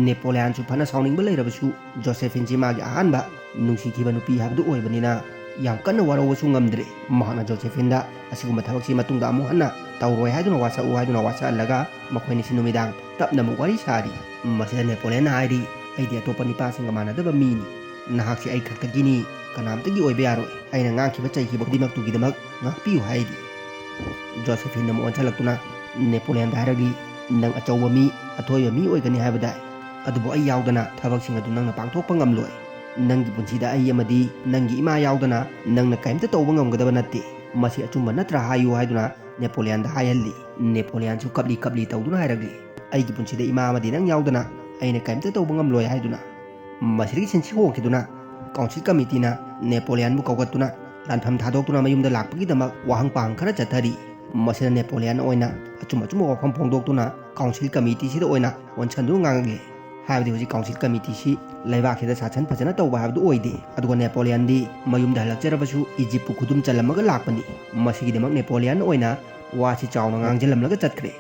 ꯅꯦꯄꯣꯂꯤꯌꯥꯟꯁꯨ ꯐꯅ ꯁꯥꯎꯅꯤꯡꯕ ꯂꯩꯔꯕꯁꯨ ꯖꯣꯁꯦꯐꯤꯟꯁꯤ ꯃꯥꯒꯤ ꯑꯍꯥꯟꯕ ꯅꯨꯡꯁꯤꯈꯤꯕ ꯅꯨꯄꯤ ꯍꯥꯏꯕꯗꯨ ꯑꯣꯏꯕꯅꯤꯅ ꯌꯥꯝ ꯀꯟꯅ ꯋꯥꯔꯧꯕꯁꯨ ꯉꯝꯗ꯭ꯔꯦ꯫ ꯃꯍꯥꯛꯅ ꯖꯣꯁꯦꯐꯤꯟꯗ "ꯑꯁꯤꯒꯨꯝꯕ ꯊꯕꯛꯁꯤ ꯃꯇꯨꯡꯗ ꯑꯃꯨꯛ ꯍꯟꯅ ꯇꯧꯔꯣꯏ" ꯍꯥꯏꯗꯨꯅ ꯋꯥꯁꯛꯎ ꯍꯥꯏꯗꯨꯅ ꯋꯥꯁꯛꯍꯜꯂꯒ ꯃꯈꯣꯏꯅꯤꯁꯤ ꯅꯨꯃꯤꯗꯥꯡ ꯇꯞꯅ ꯑꯃꯨꯛ ꯋꯥꯔꯤ ꯁꯥꯔꯤ꯫ ꯃꯁꯤꯗ ꯅꯦꯄꯣꯂꯤꯌꯟꯅ ꯍꯥꯏꯔꯤ, "ꯑꯩꯗꯤ ꯑꯇꯣꯞꯄ ꯅꯤꯄꯥꯁꯤꯡꯒ ꯃꯥꯟꯅꯗꯕ ꯃꯤꯅꯤ꯫ ꯅꯍꯥꯛꯁꯤ ꯑꯩ ꯈꯛꯇꯒꯤꯅꯤ, ꯀꯅꯥꯝꯇꯒꯤ ꯑꯣꯏꯕ ꯌꯥꯔꯣꯏ꯫ ꯑꯩꯅ ꯉꯥꯡꯈꯤꯕ ꯆꯩꯈꯤꯕ ꯈꯨꯗꯤꯡꯃꯛꯇꯨꯒꯤꯗꯃꯛ ꯉꯥꯛꯄꯤꯌꯨ" ꯍꯥꯏꯔꯤ꯫ ꯖꯣꯁꯦꯐꯤꯟ ꯑꯃꯨꯛ ꯑꯣꯟꯁꯤꯜꯂꯛꯇꯨꯅ ꯅꯦꯄꯣꯂꯤꯌꯟꯗ ꯍꯥꯏꯔꯛꯂꯤ, "ꯅꯪ ꯑꯆꯧꯕ ꯃꯤ, ꯑꯊꯣꯏꯕ ꯃꯤ ꯑꯣꯏꯒꯅꯤ ꯍꯥꯏꯕꯗꯥꯏ? ꯑꯗꯨꯕꯨ ꯑꯩ ꯌꯥꯎꯗꯅ ꯊꯕꯛꯁꯤꯡ ꯑꯗꯨ ꯅꯪꯅ ꯄꯥꯡꯊꯣꯛꯄ ꯉꯝꯂꯣꯏ꯫ ꯅꯪꯒꯤ ꯄꯨꯟꯁꯤꯗ ꯑꯩ ꯑꯃꯗꯤ ꯅꯪꯒꯤ ꯏꯃꯥ ꯌꯥꯎꯗꯅ ꯅꯪꯅ ꯀꯔꯤꯝꯇ ꯇꯧꯕ ꯉꯝꯒꯗꯕ ꯅꯠꯇꯦ꯫ ꯃꯁꯤ ꯑꯆꯨꯝꯕ ꯅꯠꯇ꯭ꯔꯥ ꯍꯥꯏꯌꯨ" ꯍꯥꯏꯗꯨꯅ ꯅꯦꯄꯣꯂꯤꯌꯟꯗ ꯍꯥꯏꯍꯜꯂꯤ꯫ ꯅꯦꯄꯣꯂꯤꯌꯟꯁꯨ ꯀꯞꯂꯤ ꯀꯞꯂꯤ ꯇꯧꯗꯨꯅ ꯍꯥꯏꯔꯛꯂꯤ, "ꯑꯩꯒꯤ ꯄꯨꯟꯁꯤꯗ ꯏꯃꯥ ꯑꯃꯗꯤ ꯅꯪ ꯌꯥꯎꯗꯅ ꯑꯩꯅ ꯀꯔꯤꯝꯇ ꯇꯧꯕ ꯉꯝꯂꯣꯏ" ꯍꯥꯏꯗꯨꯅ꯫ ꯃꯁꯤꯗꯒꯤ ꯁꯤꯟꯁꯤ ꯍꯣꯡꯈꯤꯗꯨꯅ ꯀꯥꯎꯟꯁꯤꯜ ꯀꯃꯤꯇꯤꯅ ꯅꯦꯄꯣꯂꯤꯌꯟꯕꯨ ꯀꯧꯒꯠꯇꯨꯅ ꯂꯥꯟꯐꯝ ꯊꯥꯗꯣꯛꯇꯨꯅ ꯃꯌꯨꯝꯗ ꯂꯥꯛꯄꯒꯤꯗꯃꯛ ꯋꯥꯍꯪ ꯄꯥꯎꯍꯪ ꯈꯔ ꯆꯠꯊꯔꯤ꯫ ꯃꯁꯤꯗ ꯅꯦꯄꯣꯂꯤꯌꯟ ꯑꯣꯏꯅ ꯑꯆꯨꯝ ꯑꯆꯨꯝꯕ ꯋꯥꯐꯝ ꯐꯣꯡꯗꯣꯛꯇꯨꯅ ꯀꯥꯎꯟꯁꯤꯜ ꯀꯃꯤꯇꯤꯁꯤꯗ ꯑꯣꯏꯅ ꯑꯣꯟꯁꯤꯟꯗꯨꯅ ꯉꯥꯡꯂꯛꯂꯤ꯫ ꯍꯥꯏꯕꯗꯤ ꯍꯧꯖꯤꯛ ꯀꯥꯎꯟꯁꯤꯜ ꯀꯃꯤꯇꯤꯁꯤ ꯂꯩꯕꯥꯛꯁꯤꯗ ꯁꯥꯁꯟ ꯐꯖꯅ ꯇꯧꯕ ꯍꯥꯏꯕꯗꯨ ꯑꯣꯏꯗꯦ꯫ ꯑꯗꯨꯒ ꯅꯦꯄꯣꯂꯤꯌꯟꯗꯤ ꯃꯌꯨꯝꯗ ꯍꯜꯂꯛꯆꯔꯕꯁꯨ ꯏꯖꯤꯞꯄꯨ ꯈꯨꯗꯨꯝ ꯆꯜꯂꯝꯃꯒ ꯂꯥꯛꯄꯅꯤ꯫ ꯃꯁꯤꯒꯤꯗꯃꯛ ꯅꯦꯄꯣꯂꯤꯌꯟ ꯑꯣꯏꯅ ꯋꯥꯁꯤ ꯆꯥꯎꯅ ꯉꯥꯡꯖꯜꯂꯝꯂꯒ ꯆꯠꯈ꯭ꯔꯦ꯫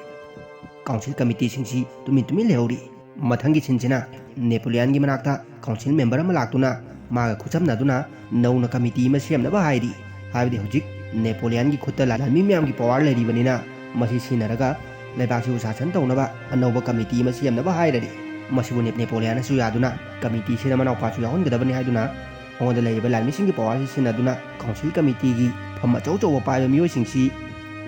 ꯀꯥꯎꯟꯁꯤꯜ ꯀꯃꯤꯇꯤꯁꯤꯡꯁꯤ ꯇꯨꯃꯤꯟ ꯇꯨꯃꯤꯟ ꯂꯩꯍꯧꯔꯤ꯫ ꯃꯊꯪꯒꯤ ꯁꯤꯟꯁꯤꯅ ꯅꯦꯄꯣꯂꯤꯌꯟꯒꯤ ꯃꯅꯥꯛꯇ ꯀꯥꯎꯟꯁꯤꯜ ꯃꯦꯝꯕꯔ ꯑꯃ ꯂꯥꯛꯇꯨꯅ ꯃꯥꯒ ꯈꯨꯠꯁꯝꯅꯗꯨꯅ ꯅꯧꯅ ꯀꯃꯤꯇꯤ ꯑꯃ ꯁꯦꯝꯅꯕ ꯍꯥꯏꯔꯤ꯫ ꯍꯥꯏꯕꯗꯤ ꯍꯧꯖꯤꯛ ꯅꯦꯄꯣꯂꯤꯌꯟꯒꯤ ꯈꯨꯠꯇ ꯂꯥꯟꯃꯤ ꯃꯌꯥꯝꯒꯤ ꯄꯋꯥꯔ ꯂꯩꯔꯤꯕꯅꯤꯅ ꯃꯁꯤ ꯁꯤꯟꯅꯔꯒ ꯂꯩꯕꯥꯛꯁꯤꯕꯨ ꯁꯥꯁꯟ ꯇꯧꯅꯕ ꯑꯅꯧꯕ ꯀꯃꯤꯇꯤ ꯑꯃ ꯁꯦꯝꯅꯕ ꯍꯥꯏꯔꯔꯤ꯫ ꯃꯁꯤꯕꯨ ꯅꯦ-, ꯅꯦꯄꯣꯂꯤꯌꯟꯅꯁꯨ ꯌꯥꯗꯨꯅ ꯀꯃꯤꯇꯤꯁꯤꯗ ꯃꯅꯥꯎꯄꯥꯁꯨ ꯌꯥꯎꯍꯟꯒꯗꯕꯅꯤ ꯍꯥꯏꯗꯨꯅ ꯃꯉꯣꯟꯗ ꯂꯩꯔꯤꯕ ꯂꯥꯟꯃꯤꯁꯤꯡꯒꯤ ꯄꯋꯥꯔꯁꯤ ꯁꯤꯖꯤꯟꯅꯗꯨꯅ ꯀꯥꯎꯟꯁꯤꯜ ꯀꯃꯤꯇꯤꯒꯤ ꯐꯝ ꯑꯆꯧ ꯑꯆꯧꯕ ꯄꯥꯏꯕ ꯃꯤꯑꯣꯏꯁꯤꯡꯁꯤ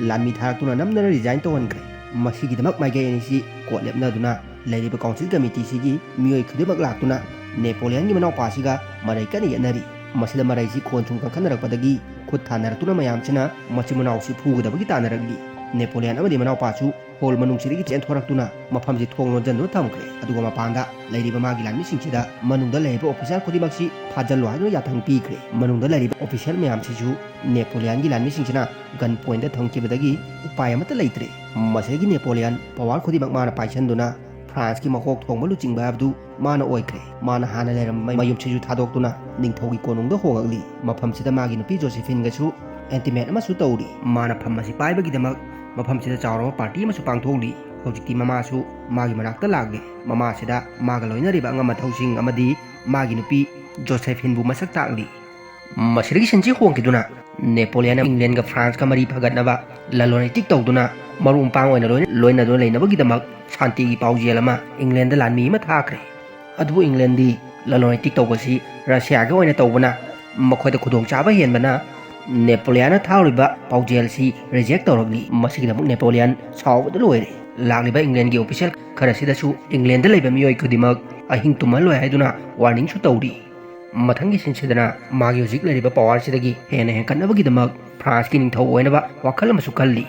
ꯂꯥꯟꯃꯤ ꯊꯥꯔꯛꯇꯨꯅ ꯅꯝꯗꯅ ꯔꯤꯖꯥꯏꯟ ꯇꯧꯍꯟꯈ꯭ꯔꯦ꯫ ꯃꯁꯤꯒꯤꯗꯃꯛ ꯃꯥꯏꯀꯩ ꯑꯅꯤꯁꯤ ꯀꯣꯠ ꯂꯦꯞꯅꯗꯨꯅ ꯂꯩꯔꯤꯕ ꯀꯥꯎꯟꯁꯤꯜ ꯀꯃꯤꯇꯤꯁꯤꯒꯤ ꯃꯤꯑꯣꯏ ꯈꯨꯗꯤꯡꯃꯛ ꯂꯥꯛꯇꯨꯅ ꯅꯦꯄꯣꯂꯤꯌꯟꯒꯤ ꯃꯅꯥꯎꯄꯥꯁꯤꯒ ꯃꯔꯩ ꯀꯟꯅ ꯌꯦꯠꯅꯔꯤ꯫ ꯃꯁꯤꯗ ꯃꯔꯩꯁꯤ ꯈꯣꯟ ꯁꯨꯝ ꯀꯟꯈꯠꯅꯔꯛꯄꯗꯒꯤ ꯈꯨꯠ ꯊꯥꯅꯔꯛꯇꯨꯅ ꯃꯌꯥꯝꯁꯤꯅ ꯃꯆꯤꯟ ꯃꯅꯥꯎꯁꯤ ꯐꯨꯒꯗꯕꯒꯤ ꯇꯥꯟꯅꯔꯛꯂꯤ꯫ ꯅꯦꯄꯣꯂꯤꯌꯟ ꯑꯃꯗꯤ ꯃꯅꯥꯎꯄꯥꯁꯨ ꯍꯣꯜ ꯃꯅꯨꯡꯁꯤꯗꯒꯤ ꯆꯦꯟꯊꯣꯔꯛꯇꯨꯅ ꯃꯐꯝꯁꯤ ꯊꯣꯡ ꯂꯣꯟꯁꯤꯟꯗꯨꯅ ꯊꯝꯈ꯭ꯔꯦ꯫ ꯑꯗꯨꯒ ꯃꯄꯥꯟꯗ ꯂꯩꯔꯤꯕ ꯃꯥꯒꯤ ꯂꯥꯟꯃꯤꯁꯤꯡꯁꯤꯗ ꯃꯅꯨꯡꯗ ꯂꯩꯔꯤꯕ ꯑꯣꯐꯤꯁꯤꯌꯦꯜ ꯈꯨꯗꯤꯡꯃꯛꯁꯤ ꯐꯥꯖꯤꯜꯂꯣ ꯍꯥꯏꯗꯨꯅ ꯌꯥꯊꯪ ꯄꯤꯈ꯭ꯔꯦ꯫ ꯃꯅꯨꯡꯗ ꯂꯩꯔꯤꯕ ꯑꯣꯐꯤꯁꯤꯌꯦꯜ ꯃꯌꯥꯝꯁꯤꯁꯨ ꯅꯦꯄꯣꯂꯤꯌꯟꯒꯤ ꯂꯥꯟꯃꯤꯁꯤꯡꯁꯤꯅ ꯒꯟ ꯄꯣꯏꯟꯗ ꯊꯝꯈꯤꯕꯗꯒꯤ ꯎꯄꯥꯏ ꯑꯃꯠꯇ ꯂꯩꯇ꯭ꯔꯦ꯫ ꯃꯁꯤꯗꯒꯤ ꯅꯦꯄꯣꯂꯤꯌꯟ ꯄꯋꯥꯔ ꯈꯨꯗꯤꯡꯃꯛ ꯃꯥꯅ ꯄꯥꯏꯁꯟꯗꯨꯅ ꯐ꯭ꯔꯥꯟꯁꯀꯤ ꯃꯀꯣꯛ ꯊꯣꯡꯕ ꯂꯨꯆꯤꯡꯕ ꯍꯥꯏꯕꯗꯨ ꯃꯥꯅ ꯑꯣꯏꯈ꯭ꯔꯦ꯫ ꯃꯥꯅ ꯍꯥꯟꯅ ꯂꯩꯔꯝꯕ ꯃꯌꯨꯝꯁꯤꯁꯨ ꯊꯥꯗꯣꯛꯇꯨꯅ ꯅꯤꯡꯊꯧꯒꯤ ꯀꯣꯅꯨꯡꯗ ꯍꯣꯡꯂꯛꯂꯤ꯫ ꯃꯐꯝꯁꯤꯗ ꯃꯥꯒꯤ ꯅꯨꯄꯤ ꯖꯣꯁꯦꯐꯤꯟꯒꯁꯨ ꯑꯦꯟꯇꯤꯃꯦꯠ ꯑꯃꯁꯨ ꯇꯧꯔꯤ꯫ ꯃꯥꯅ ꯐꯝ ꯑꯁꯤ ꯄꯥꯏꯕꯒꯤꯗꯃꯛ ꯃꯐꯝꯁꯤꯗ ꯆꯥꯎꯔꯕ ꯄꯥꯔꯇꯤ ꯑꯃꯁꯨ ꯄꯥꯡꯊꯣꯛꯂꯤ꯫ ꯍꯧꯖꯤꯛꯇꯤ ꯃꯃꯥꯁꯨ ꯃꯥꯒꯤ ꯃꯅꯥꯛꯇ ꯂꯥꯛꯂꯦ꯫ ꯃꯃꯥꯁꯤꯗ ꯃꯥꯒ ꯂꯣꯏꯅꯔꯤꯕ ꯑꯉꯝ ꯑꯊꯧꯁꯤꯡ ꯑꯃꯗꯤ ꯃꯥꯒꯤ ꯅꯨꯄꯤ ꯖꯣꯁꯦꯐꯤꯟꯕꯨ ꯃꯁꯛ ꯇꯥꯛꯂꯤ꯫ ꯃꯁꯤꯗꯒꯤ ꯁꯤꯟꯁꯤ ꯍꯣꯡꯈꯤꯗꯨꯅ ꯅꯦꯄꯣꯂꯤꯌꯟꯅ ꯏꯪꯂꯦꯟꯒ ꯐ꯭ꯔꯥꯟꯁꯀ ꯃꯔꯤ ꯐꯒꯠꯅꯕ ꯂꯂꯣꯟ ꯏꯇꯤꯛ ꯇꯧꯗꯨꯅ ꯃꯔꯨꯞ ꯃꯄꯥꯡ ꯑꯣꯏꯅ ꯂꯣꯏꯅ-, ꯂꯣꯏꯅꯗꯨꯅ ꯂꯩꯅꯕꯒꯤꯗꯃꯛ ꯁꯥꯟꯇꯤꯒꯤ ꯄꯥꯎꯖꯦꯜ ꯑꯃ ꯏꯪꯂꯦꯟꯗ ꯂꯥꯟꯃꯤ ꯑꯃ ꯊꯥꯈ꯭ꯔꯦ꯫ ꯑꯗꯨꯕꯨ ꯏꯪꯂꯦꯟꯗꯤ ꯂꯂꯣꯟ ꯏꯇꯤꯛ ꯇꯧꯕꯁꯤ ꯔꯁꯤꯌꯥꯒ ꯑꯣꯏꯅ ꯇꯧꯕꯅ ꯃꯈꯣꯏꯗ ꯈꯨꯗꯣꯡꯆꯥꯕ ꯍꯦꯟꯕꯅ ꯅꯦꯄꯣꯂꯤꯌꯟꯅ ꯊꯥꯔꯤꯕ ꯄꯥꯎꯖꯦꯜꯁꯤ ꯔꯤꯖꯦꯛ ꯇꯧꯔꯛꯂꯤ꯫ ꯃꯁꯤꯒꯤꯗꯃꯛ ꯅꯦꯄꯣꯂꯤꯌꯟ ꯁꯥꯎꯕꯗ ꯂꯣꯏꯔꯦ꯫ ꯂꯥꯛꯂꯤꯕ ꯏꯪꯂꯦꯟꯒꯤ ꯑꯣꯐꯤꯁꯤꯌꯦꯜ ꯈꯔꯁꯤꯗꯁꯨ ꯏꯪꯂꯦꯟꯗ ꯂꯩꯕ ꯃꯤꯑꯣꯏ ꯈꯨꯗꯤꯡꯃꯛ ꯑꯍꯤꯡ ꯇꯨꯝꯍꯜꯂꯣꯏ ꯍꯥꯏꯗꯨꯅ ꯋꯥꯔꯅꯤꯡꯁꯨ ꯇꯧꯔꯤ꯫ ꯃꯊꯪꯒꯤ ꯁꯤꯟꯁꯤꯗꯅ ꯃꯥꯒꯤ ꯍꯧꯖꯤꯛ ꯂꯩꯔꯤꯕ ꯄꯋꯥꯔꯁꯤꯗꯒꯤ ꯍꯦꯟꯅ ꯍꯦꯟꯒꯠꯅꯕꯒꯤꯗꯃꯛ ꯐ꯭ꯔꯥꯟꯁꯀꯤ ꯅꯤꯡꯊꯧ ꯑꯣꯏꯅꯕ ꯋꯥꯈꯜ ꯑꯃꯁꯨ ꯈꯜꯂꯤ꯫